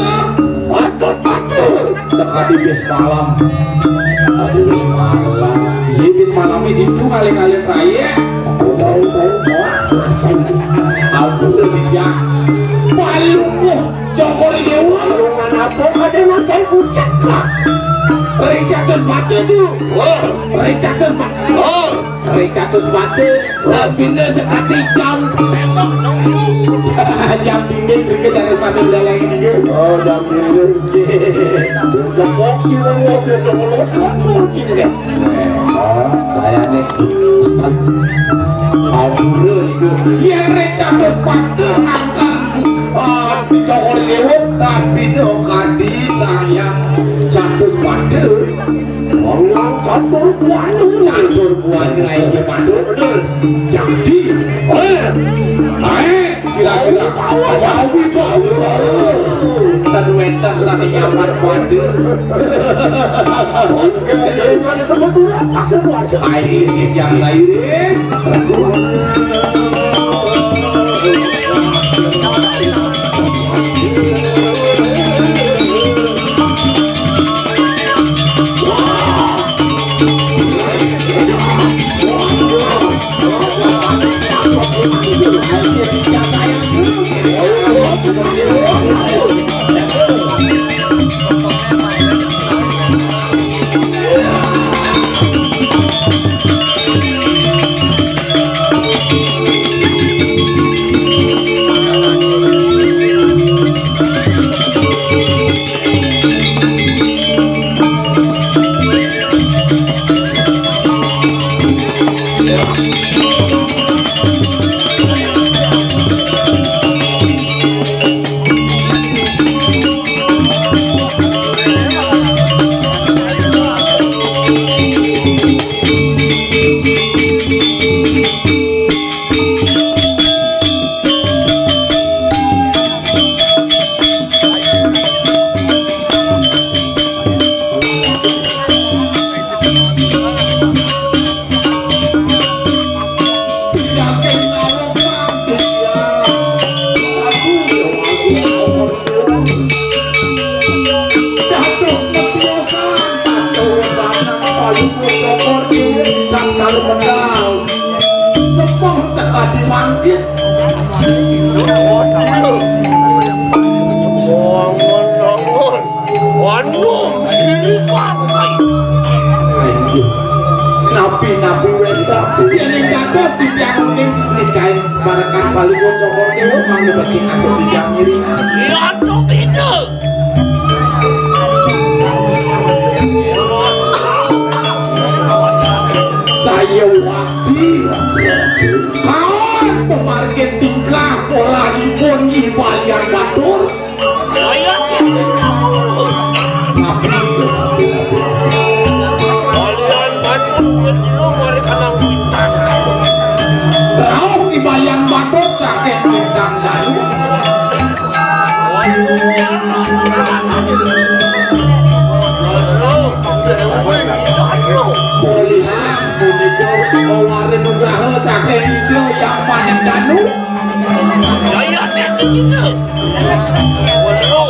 Patut, patut. Sekadi bis malam. Aduh, bis malam. Iya, bis malam iki ditu ngalih-ngalih rayek. Tahu, tahu, tahu. Ampun, ya. Palungguh. Cokor Déwa. Kalungan apa kadén akeh pucet lah. Ring Catus Pate tu. Wah. Ring Catus Pate. Oh. Ring Catus Pate. Wah, bina sekati jam. Jam dinding, ring Catus Pate leleng iki. Oh, jam dinding. Jam kopi, kopi, kopi, kopi, kopi. Kayaknya. Ampun, itu. Yén Ring Catus Pate angkat. Ah, Tokor lewat tan bina kadi sayang catur pada. Wong catur buana. Catur buana ae pada. Jadi, eh, eh, kira-kira awi bau. Ten wénten sane nyaman pada. Ae iki yang lain. Sepeng sekadi mangkit. Bangun, bangun. Anu, sini kapai. Napi-napi wénten. Yén ing dados titiang uning nikahin parekan Palungguh Cokor Dewa mangda becik atur titiang ngiring. Ya, anu beda. Saya wakti kaon pemargin tingkah polahipun Ki Balian Batur. Kalian batur duit dulu mari kanang bintang. Rauh Ki Balian Batur saking Bintang Dalu. Mulihan punika mawarin nugraha saking Ida Yang Manik Danu. Daya ati kita. Waduh.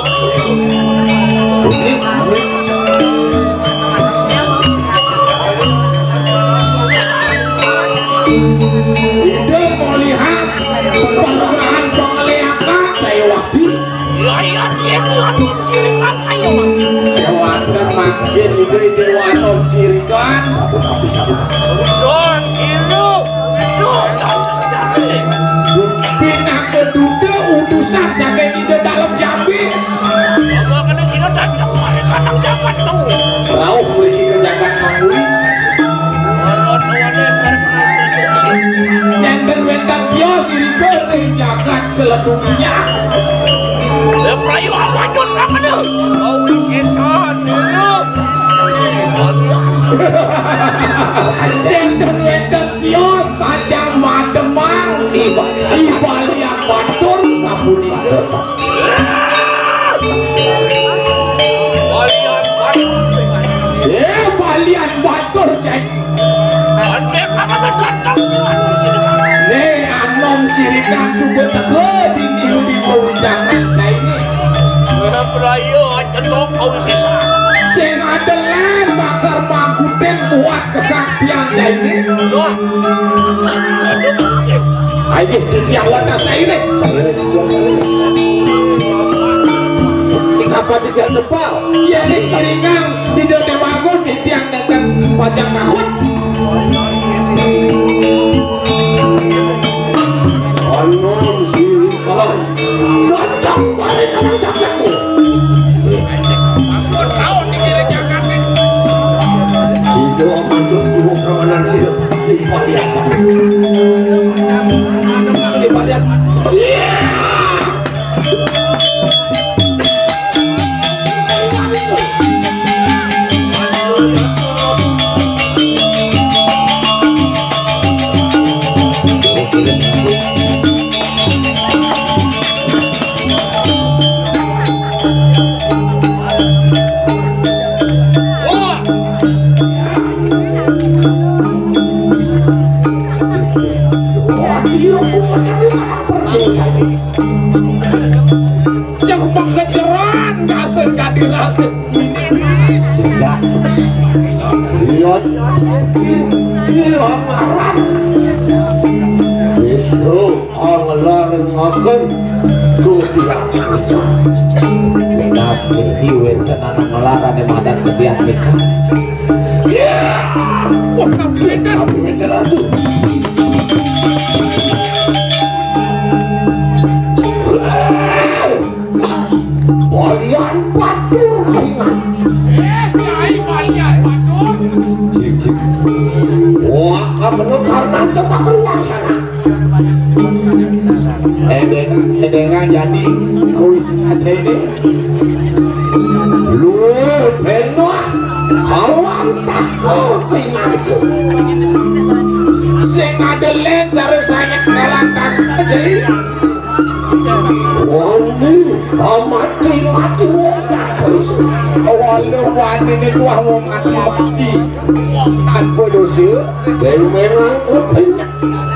Ida melihat perubahan pengeliakan saya waktu. Daya ati itu anu silikan ayo. Wonten mangkin Ida Dewa Anom Sirikan. Don Siru. Don Siru. Pinaka duta utusan saking Ida Dalem Jambi. Mama kena sira dateng mari kanang jagat nemu. Rauh mriki ke jagat nemu. Nenten wénten tios irika sing jagat Celetukian. Ya prayu awajud namanya. Awi sesan dulu. Nenten wénten sios pacang mademang. Ibalian batur sapunika. Balian batur. Eh, balian batur, cek. Ante kakak datang sih, anu sih. Nih, Anom Sirikan suku teke di niu di pewidangan saya ini. Eh, berayo, cetok kau sisa. Sing adelan bakar mangkutin buat kesaktian saya ini. Loh. Ayo, titiang wadah saya ini. Kenapa tidak tebal? Ya, ini kiringan, tidak ada bangun, titiang datang pajak tahun. Anom Sirikan. Datang balik kanan jagatku. Ampun, kau di kiri jagat nih. Sida mantuk tuwuh kemenangan sida. Lipat ya. Lipat ya. Iya. Iya. Iya, marah. Isu anglar ngoten. Gusti. Tapi wénten anak nglarang ing madan kebiasaan. Iya. Wah, tapi wénten. Tapi wénten, Ratu. Walian batur kaingan. Eh, Kyai Walian batur. Wah, kamu karena tempat ruang sana. Edeng, edengan jadi kuis aja ini. Lu benok awan takut kaingan itu. Sing ada lencar saya kalah takut jadi. Wani, mati-mati wong terus. Walau wani ini tuah wong mati-mati. Tanpa dosa. Dewi memang kuping.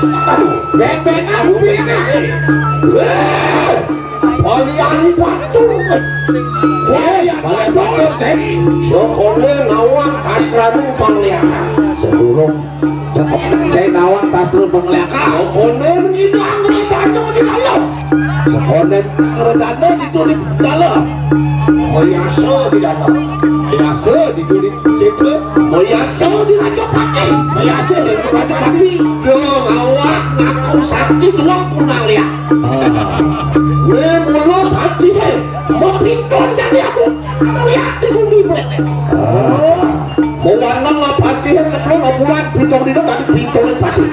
Aduh, bebek aku ini. Weh, Balian batur. Weh, Balian batur, Cek. Sokone nawang astranu pangliakan. Sedurung Cai nawang tasrul pengliakan. Konen ngidang ngrasana di dalam. Sekonen ngrasana di tulik dalam. Mayasa di dalam. Mayasa di tulik cipta. Mayasa di Raja Pati. Mayasa di Raja Pati. Dong awak ngaku sakti tuang punang liak. Ah. Gue mulut hati he. Mau pinton jadi aku. Liak di bumi boleh. Ah. Mau warna lah Pati he, kebetulan abulan pinton dino tadi pinton Pati.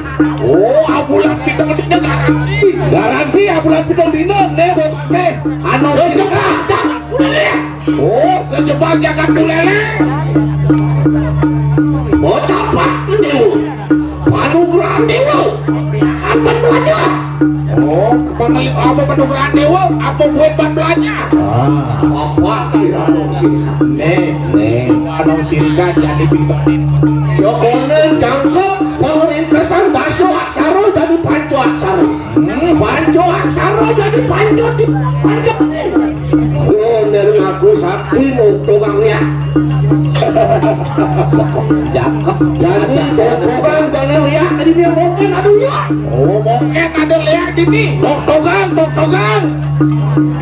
Oh, abulan pinton dino garansi. Garansi abulan pinton dino, ne, bos, ne. Anu, eh, sirika. Jangan, jangan, udah lihat. Oh, sejebak jagat bulele. Bocah Pati, Dewa. Panugrahan Dewa. Apa tuh aja? Oh, pangeli-, apa panugrahan Dewa? Apa buat ban belanja? Ah. Apa sih, anu, sih? Nih, nih. Anu, sirika jadi pintonin. Sokonen jangkep, pemerintahan baso aksara jadi panco aksara. Hmm, panco aksara jadi panco di panco. Oh, dari ngaku sakti mau tukang lihat. Jangkep. Jadi, tukang tadi lihat, tadi dia mungkin ada lihat. Oh, mungkin ada lihat ini. Tok togang, tok togang.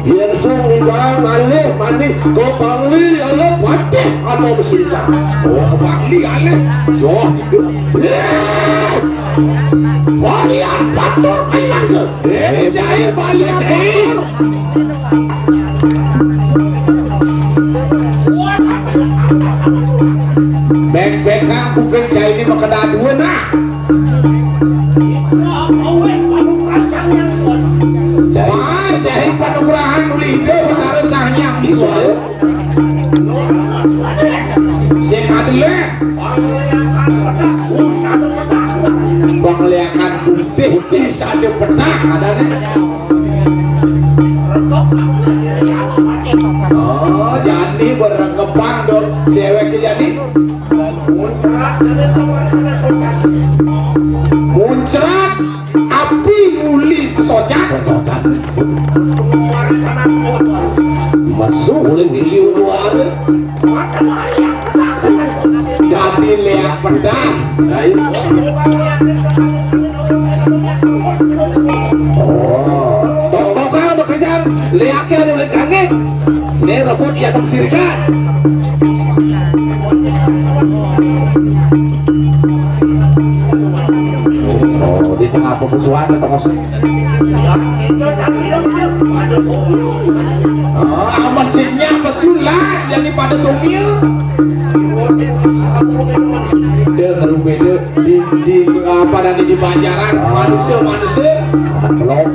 Yen sing ninggal malih maning ke Bangli, ya, Patih ana sirika. Oh, ke Bangli alih. Yo, gitu. Balian batur kainan ke. Eh, jai balian batur. Bek-bekan kuping jai ini makedadua, nah. Jai. Wah, jai panugrahan uli Ida Betara Sang Hyang Iswara. Sing adeleh. Pangliakan putih, putih sada petak adane. Oh, jani berengkepang dong dewek jani. Muncrat api nguli sesocan. Sesocan. Masuk uli nguli luar. Dadi leak pedang. Lah, iya. Oh. Tok-tokan bekejang, leake ada oleh kangge. Ne rebut ya tong sirikan. Oh, di tengah pemusuhan atau maksud? Oh, amat singnya pesulak jadi pada sumil. Dia ngerubede di, di apa tadi di Banjaran, manusia-manusia. Belum.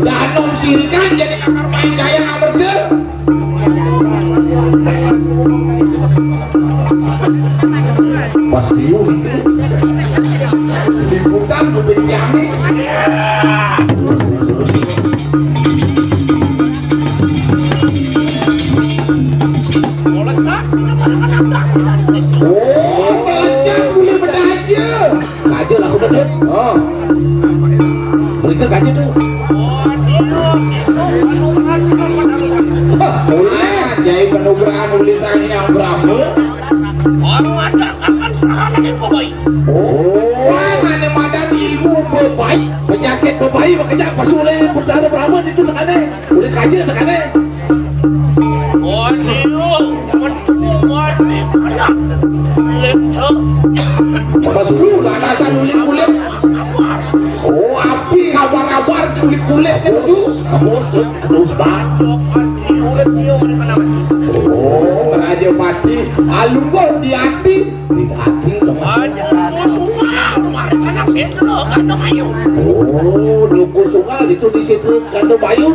Danom sirikan jadi kakar main jaya ngamerde. Pas liu itu. Seliputan bubit jangit. Oh, belajar boleh belajar. Belajar aku betul. Oh. Mereka kaji tuh. Hah, boleh jadi penugrahan oleh Sang Hyang Brahma. Wong madakaken sahana ning bebayi. Oh, wah, mane madan ilmu bebayi. Penyakit bebayi makanya pesulih Betara Brahma itu tekane. Udah kaje tekane. Waduh, metu mari anak. Lepto. Pesu lanasan ulik-ulik. Oh, api kabar-kabar ulik-ulik pesu. Kamu terus batu. Oh, Raja Pati, alungguh di ati, di ati dong. Aja musuh mari anak sendro kandung ayu. Oh, Luku Sungal itu di situ kandung ayu.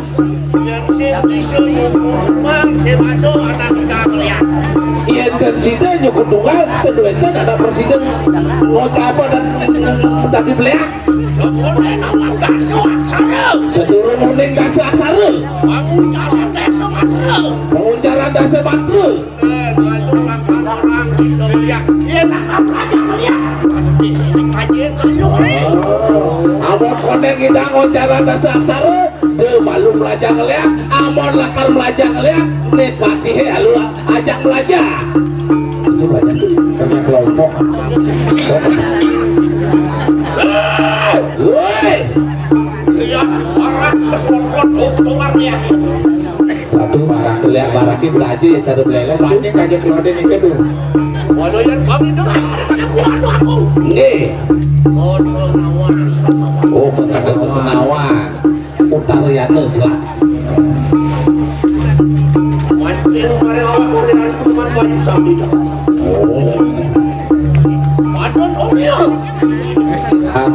Yang sing bisa nyukur rumah, sing ada anak kita ngeliat. Iya, dan sida nyukur tunggal, tentu enten ada presiden. Mau apa dan tapi beliak? Syukur nawang dasu aksara. Sedurung uning dasu aksara. Panguncaran desa matra. Panguncaran desa matra. Eh, lalu langsung orang bisa melihat. Iya, nak apa aja melihat? Iya, kaji ayo, eh. Abot koneng ngidang oncaran dasa aksara, de malu melajah ngeliat, amon lakar melajah ngeliat, ne patihe alu ajak melajah. Itu banyak, banyak kelompok. Woi. Iya, orang sekelompok untungan ya. Satu barak, lihat barak ki belajar ya cara beleleh. Banyak aja keluarga nih, aduh. Waduh, yang kami dengar, waduh, aku. Nggih. Waduh, nawan. Oh, kata Gunawan. Utara Yana, Selatan. Mancing bareng awak kulinan kuman bayi sambil. Oh. Waduh, Om, ya. Ah.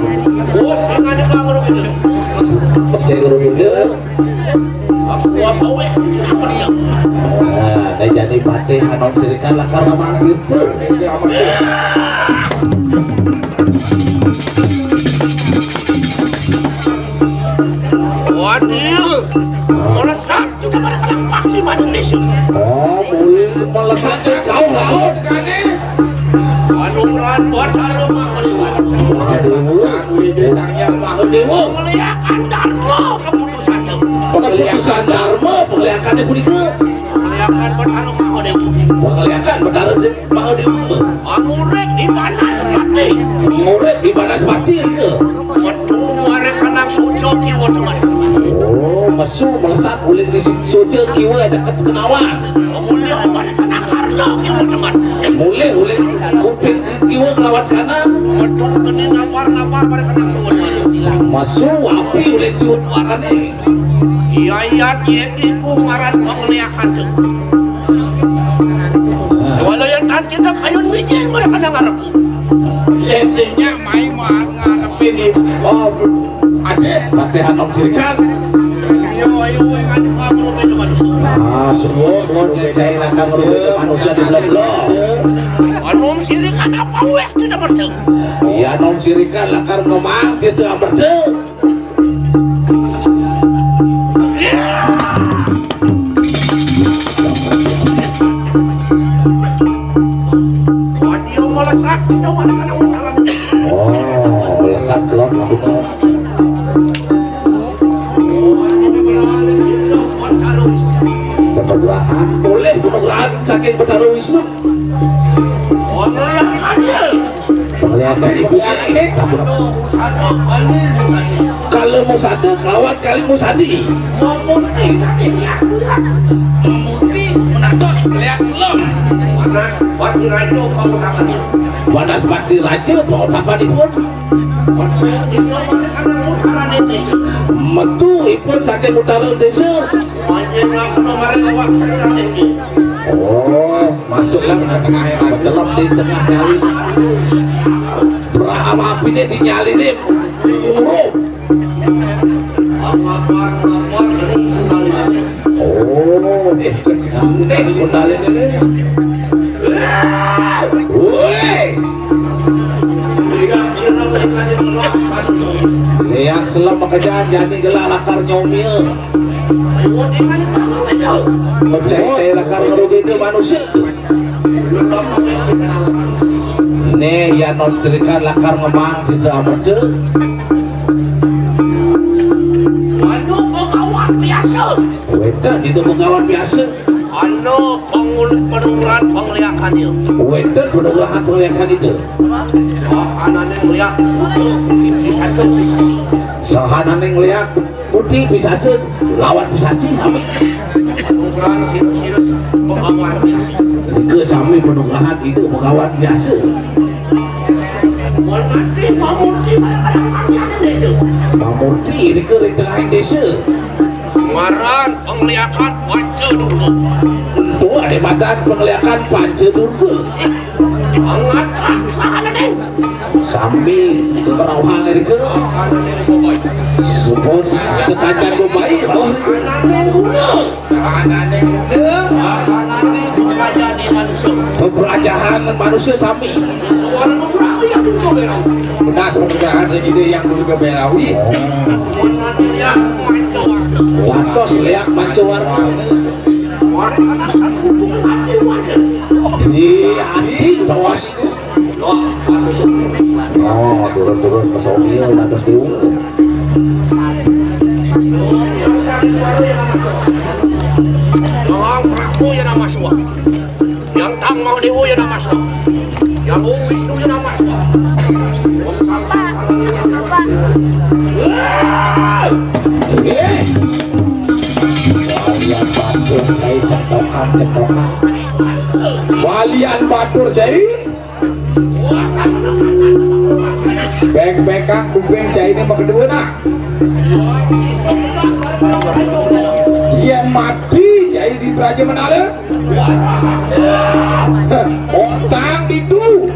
Oh, sing ada bang rugi. Cek rugi. Aku apa weh? Apa dia? Nah, dah jadi patih anom sirikan lakar amang gitu. Waduh, melesat juga pada kena paksi madu tisu. Oh, boleh melesat jauh laut kan, eh? Panuran buat harum aku liwat. Waduh. Aku ini Sang Hyang Maha Dewa. Meliakan Dharma keputusan. Keputusan Dharma, pengliakannya punika. Meliakan buat harum aku liwat. Pengliakan Betara Maha Dewa. Ngurip di Banaspati. Ngurip di Banaspati rika. Metu mare kanang suca kiwa teman. Oh, mesu melesat ulih di suca kiwa aja kenawan. Mulih mare kanang karna kiwa teman. Mulih ulih kuping kiwa ngelawan kana. Metu kene ngampar-ngampar mare kanang suwun. Mesu api ulih suwun warane. Iya, iya, dia iku ngaran pengliakan tu. Walau yang tan kita kayun mijil mare kanang ngarep. Yén sing nyak mai mar-, ngarepin ibu. Oh, adé. Latihan Om Sirikan. Iya, ayo, kowe nganti pamruk itu manusia. Ah, semua, semua nyai lakar semua manusia di belum-belum. Anu Om Sirikan apa weh kita merdu? Iya, Om Sirikan lakar ngomong gitu, merdu. Oh, melesat, Lon. Penugrahan, boleh penugrahan saking Betara Wisnu. Penglihakan ibu. Kalau Musada, kelawan kali Musadi. Memuti menados melihat selem. Panas Pati Raja pangutapan. Panas Pati Raja pangutapan ibu. Metu ipun saking utara desa. Oh, masuklah ke tengah, telok di tengah nyali. Berapa apinya di nyali nih? Urung. Oh, eh, eh, kundalini nih. Woi. Lihat selem makejang jani gelah lakar nyomil. Percaya lakar ngerugi itu manusia. Nih, ya non serikan lakar ngemang kita amat. Waduh, kok kawan Biasa. Wénten itu Begawan biasa. Anu pangul-, panungguran pangliakan ieu. Wénten panungguran pangliakan itu. Wah, anané ngeliat. Tuh, di satu. Sahanané ngeliat putih pisaseun lawan pisaci sami. Panungguran sirus-sirus Begawan biasa. Itu sami panungguran itu Begawan biasa. Mun mati, mamurti malah kadang-kadang désa. Mamurti di keur tengah désa. Ngaran pangliakan Panca Durga. Tuh ada madan pangliakan Panca Durga. Angkat saha nih? Sami berauhang di keur. Sebut sekancan bobai. Anané guna. Anané guna. Anané guna jadi manusia. Peperajahan manusia sami. Benar, pernikahan ini yang dulu ke Belawi. Lantos liak macuan. Di anjing tos. Oh, turun-turun ke Sohil, lantas diurut. Tolong, aku ya nama suami. Yang tang mau dewa ya nama sa. Yang mau Wisnu ya nama sa. Pak, Pak. Eh. Walian batur, cai, cektokan, cektokan. Walian batur, cai. Bek-bekan kuping cai ini mah kedua nah. Yang mati cai di Praja Menala. Otang ditu.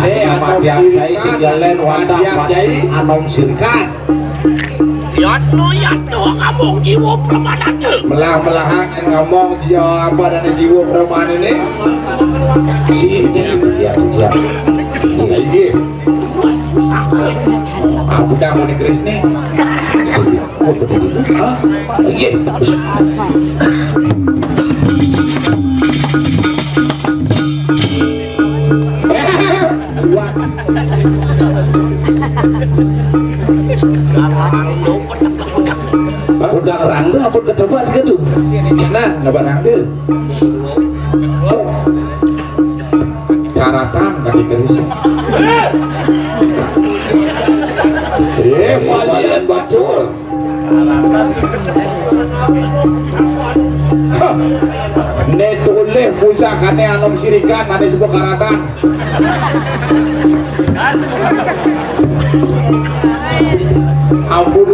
Eh, anom sirikan. Cai sing jalan wadah, Pak. Anom sirikan. Yatno, yatno, ngomong jiwa permanen tuh. Melah-melahan ngomong jiwa apa dan jiwa permanen ini? Si, ya, ya. Iya. Aku udah mau dikeris nih. Iya. Udah rangda apa ketebat gitu? Jangan, napa rangda? Karatan tadi keris. Eh, walian batur. Hah. Né tulih pusakané anom sirikan, ané sebuah karatan. Ampun.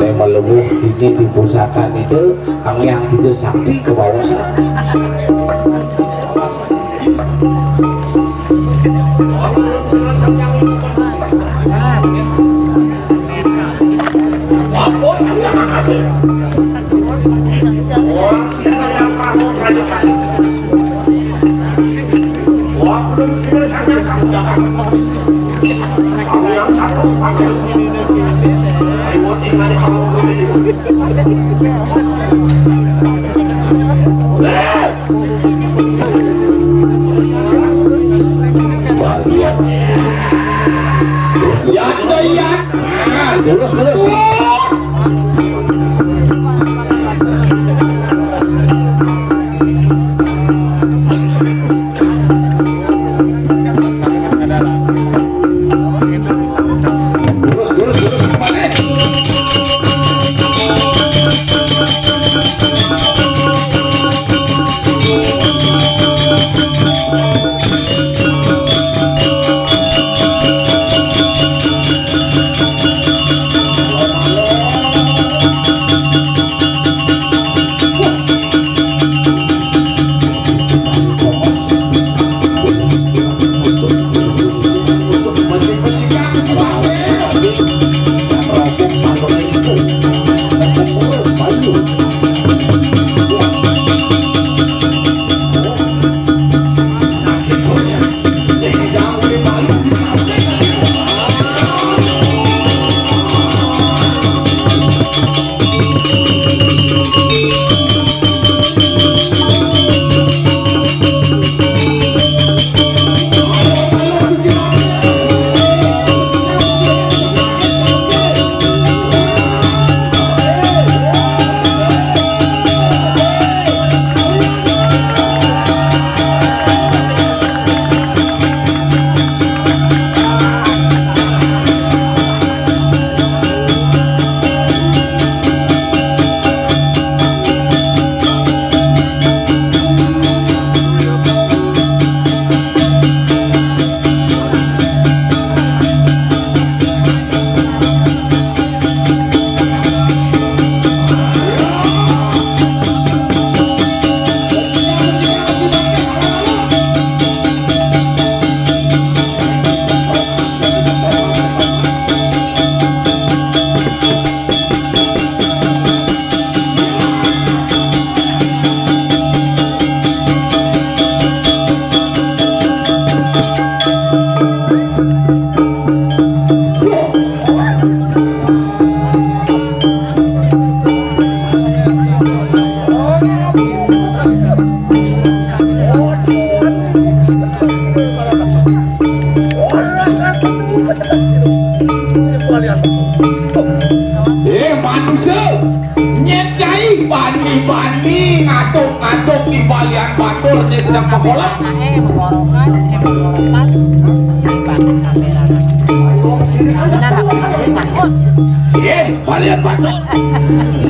Né malebuh ini di pusaka itu, kang yang tidak sakti ke bawah sana. Ya, ya. Nah, terus, terus. Balian batur nih sedang mengkolak. Anaknya menggorokan, eh, menggorokan. Di batas kamera. Nah, nah, takut. Eh, balian batur.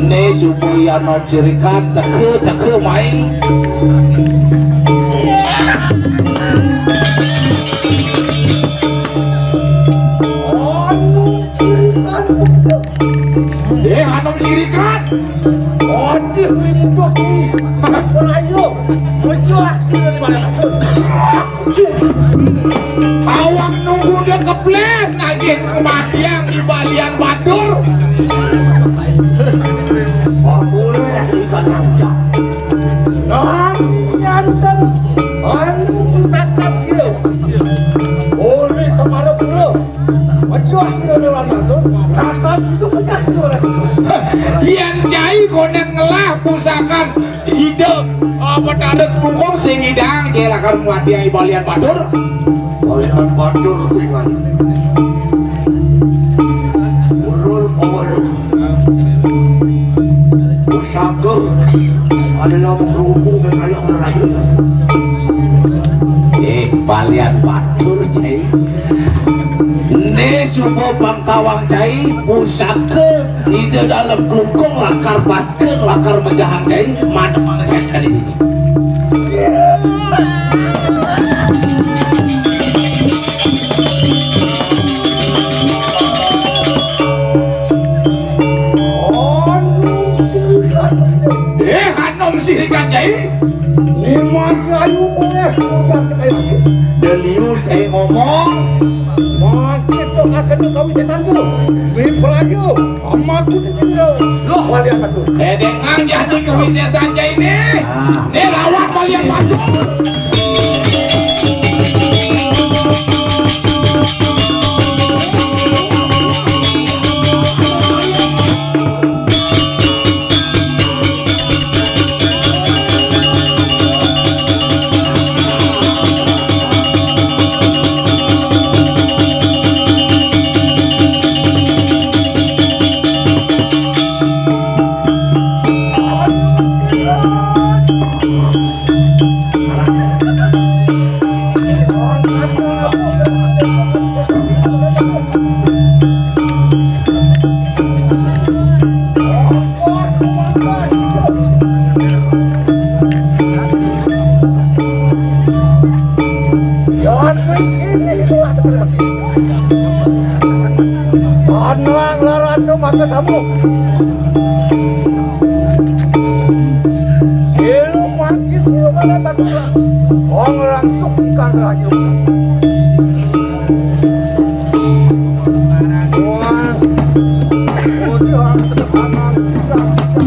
Nih supaya non cirikan teke teke main. Anu cirikan. Eh, anu cirikan. Aduh, ini tuh, Ki. Ayo, muncul aksi dari mana tuh? Awak nunggu dia keples, nagih kematian di balian batur. Kami jantan, anu pusaka sira. Oleh semara bro. Pecah sira ora lantur, kata situ pecah sira ora lantur. Yén cai koné ngelah pusakan ide, eh, Betara Klungkung sing ngidang cai lakar muatiang balian batur. Balian batur kuwi kan. Urul pawon. Pusaka adalah berhubung dengan anak merayu. Eh, balian batur cai. Né suba pangkawang cai, pusaka Ida Dalem Klungkung lakar batka, lakar mejahang cai, madep mana cai kali ini. Eh, anom sih cai. Ni mati ayu punya ujar kita ini. Dia liur cai ngomong. Mati tu akan kau bisa santu. Ni perayu, amaku di sini. Loh, wali amat tu. Eh, dengan jadi kau bisa saja ini. Ni lawan wali amat tu. Panang larato maka samuk. Silu mangkis silu pada batu. Wong rangsuk ikan raja. Wah. Udah sepanang sisa-sisa.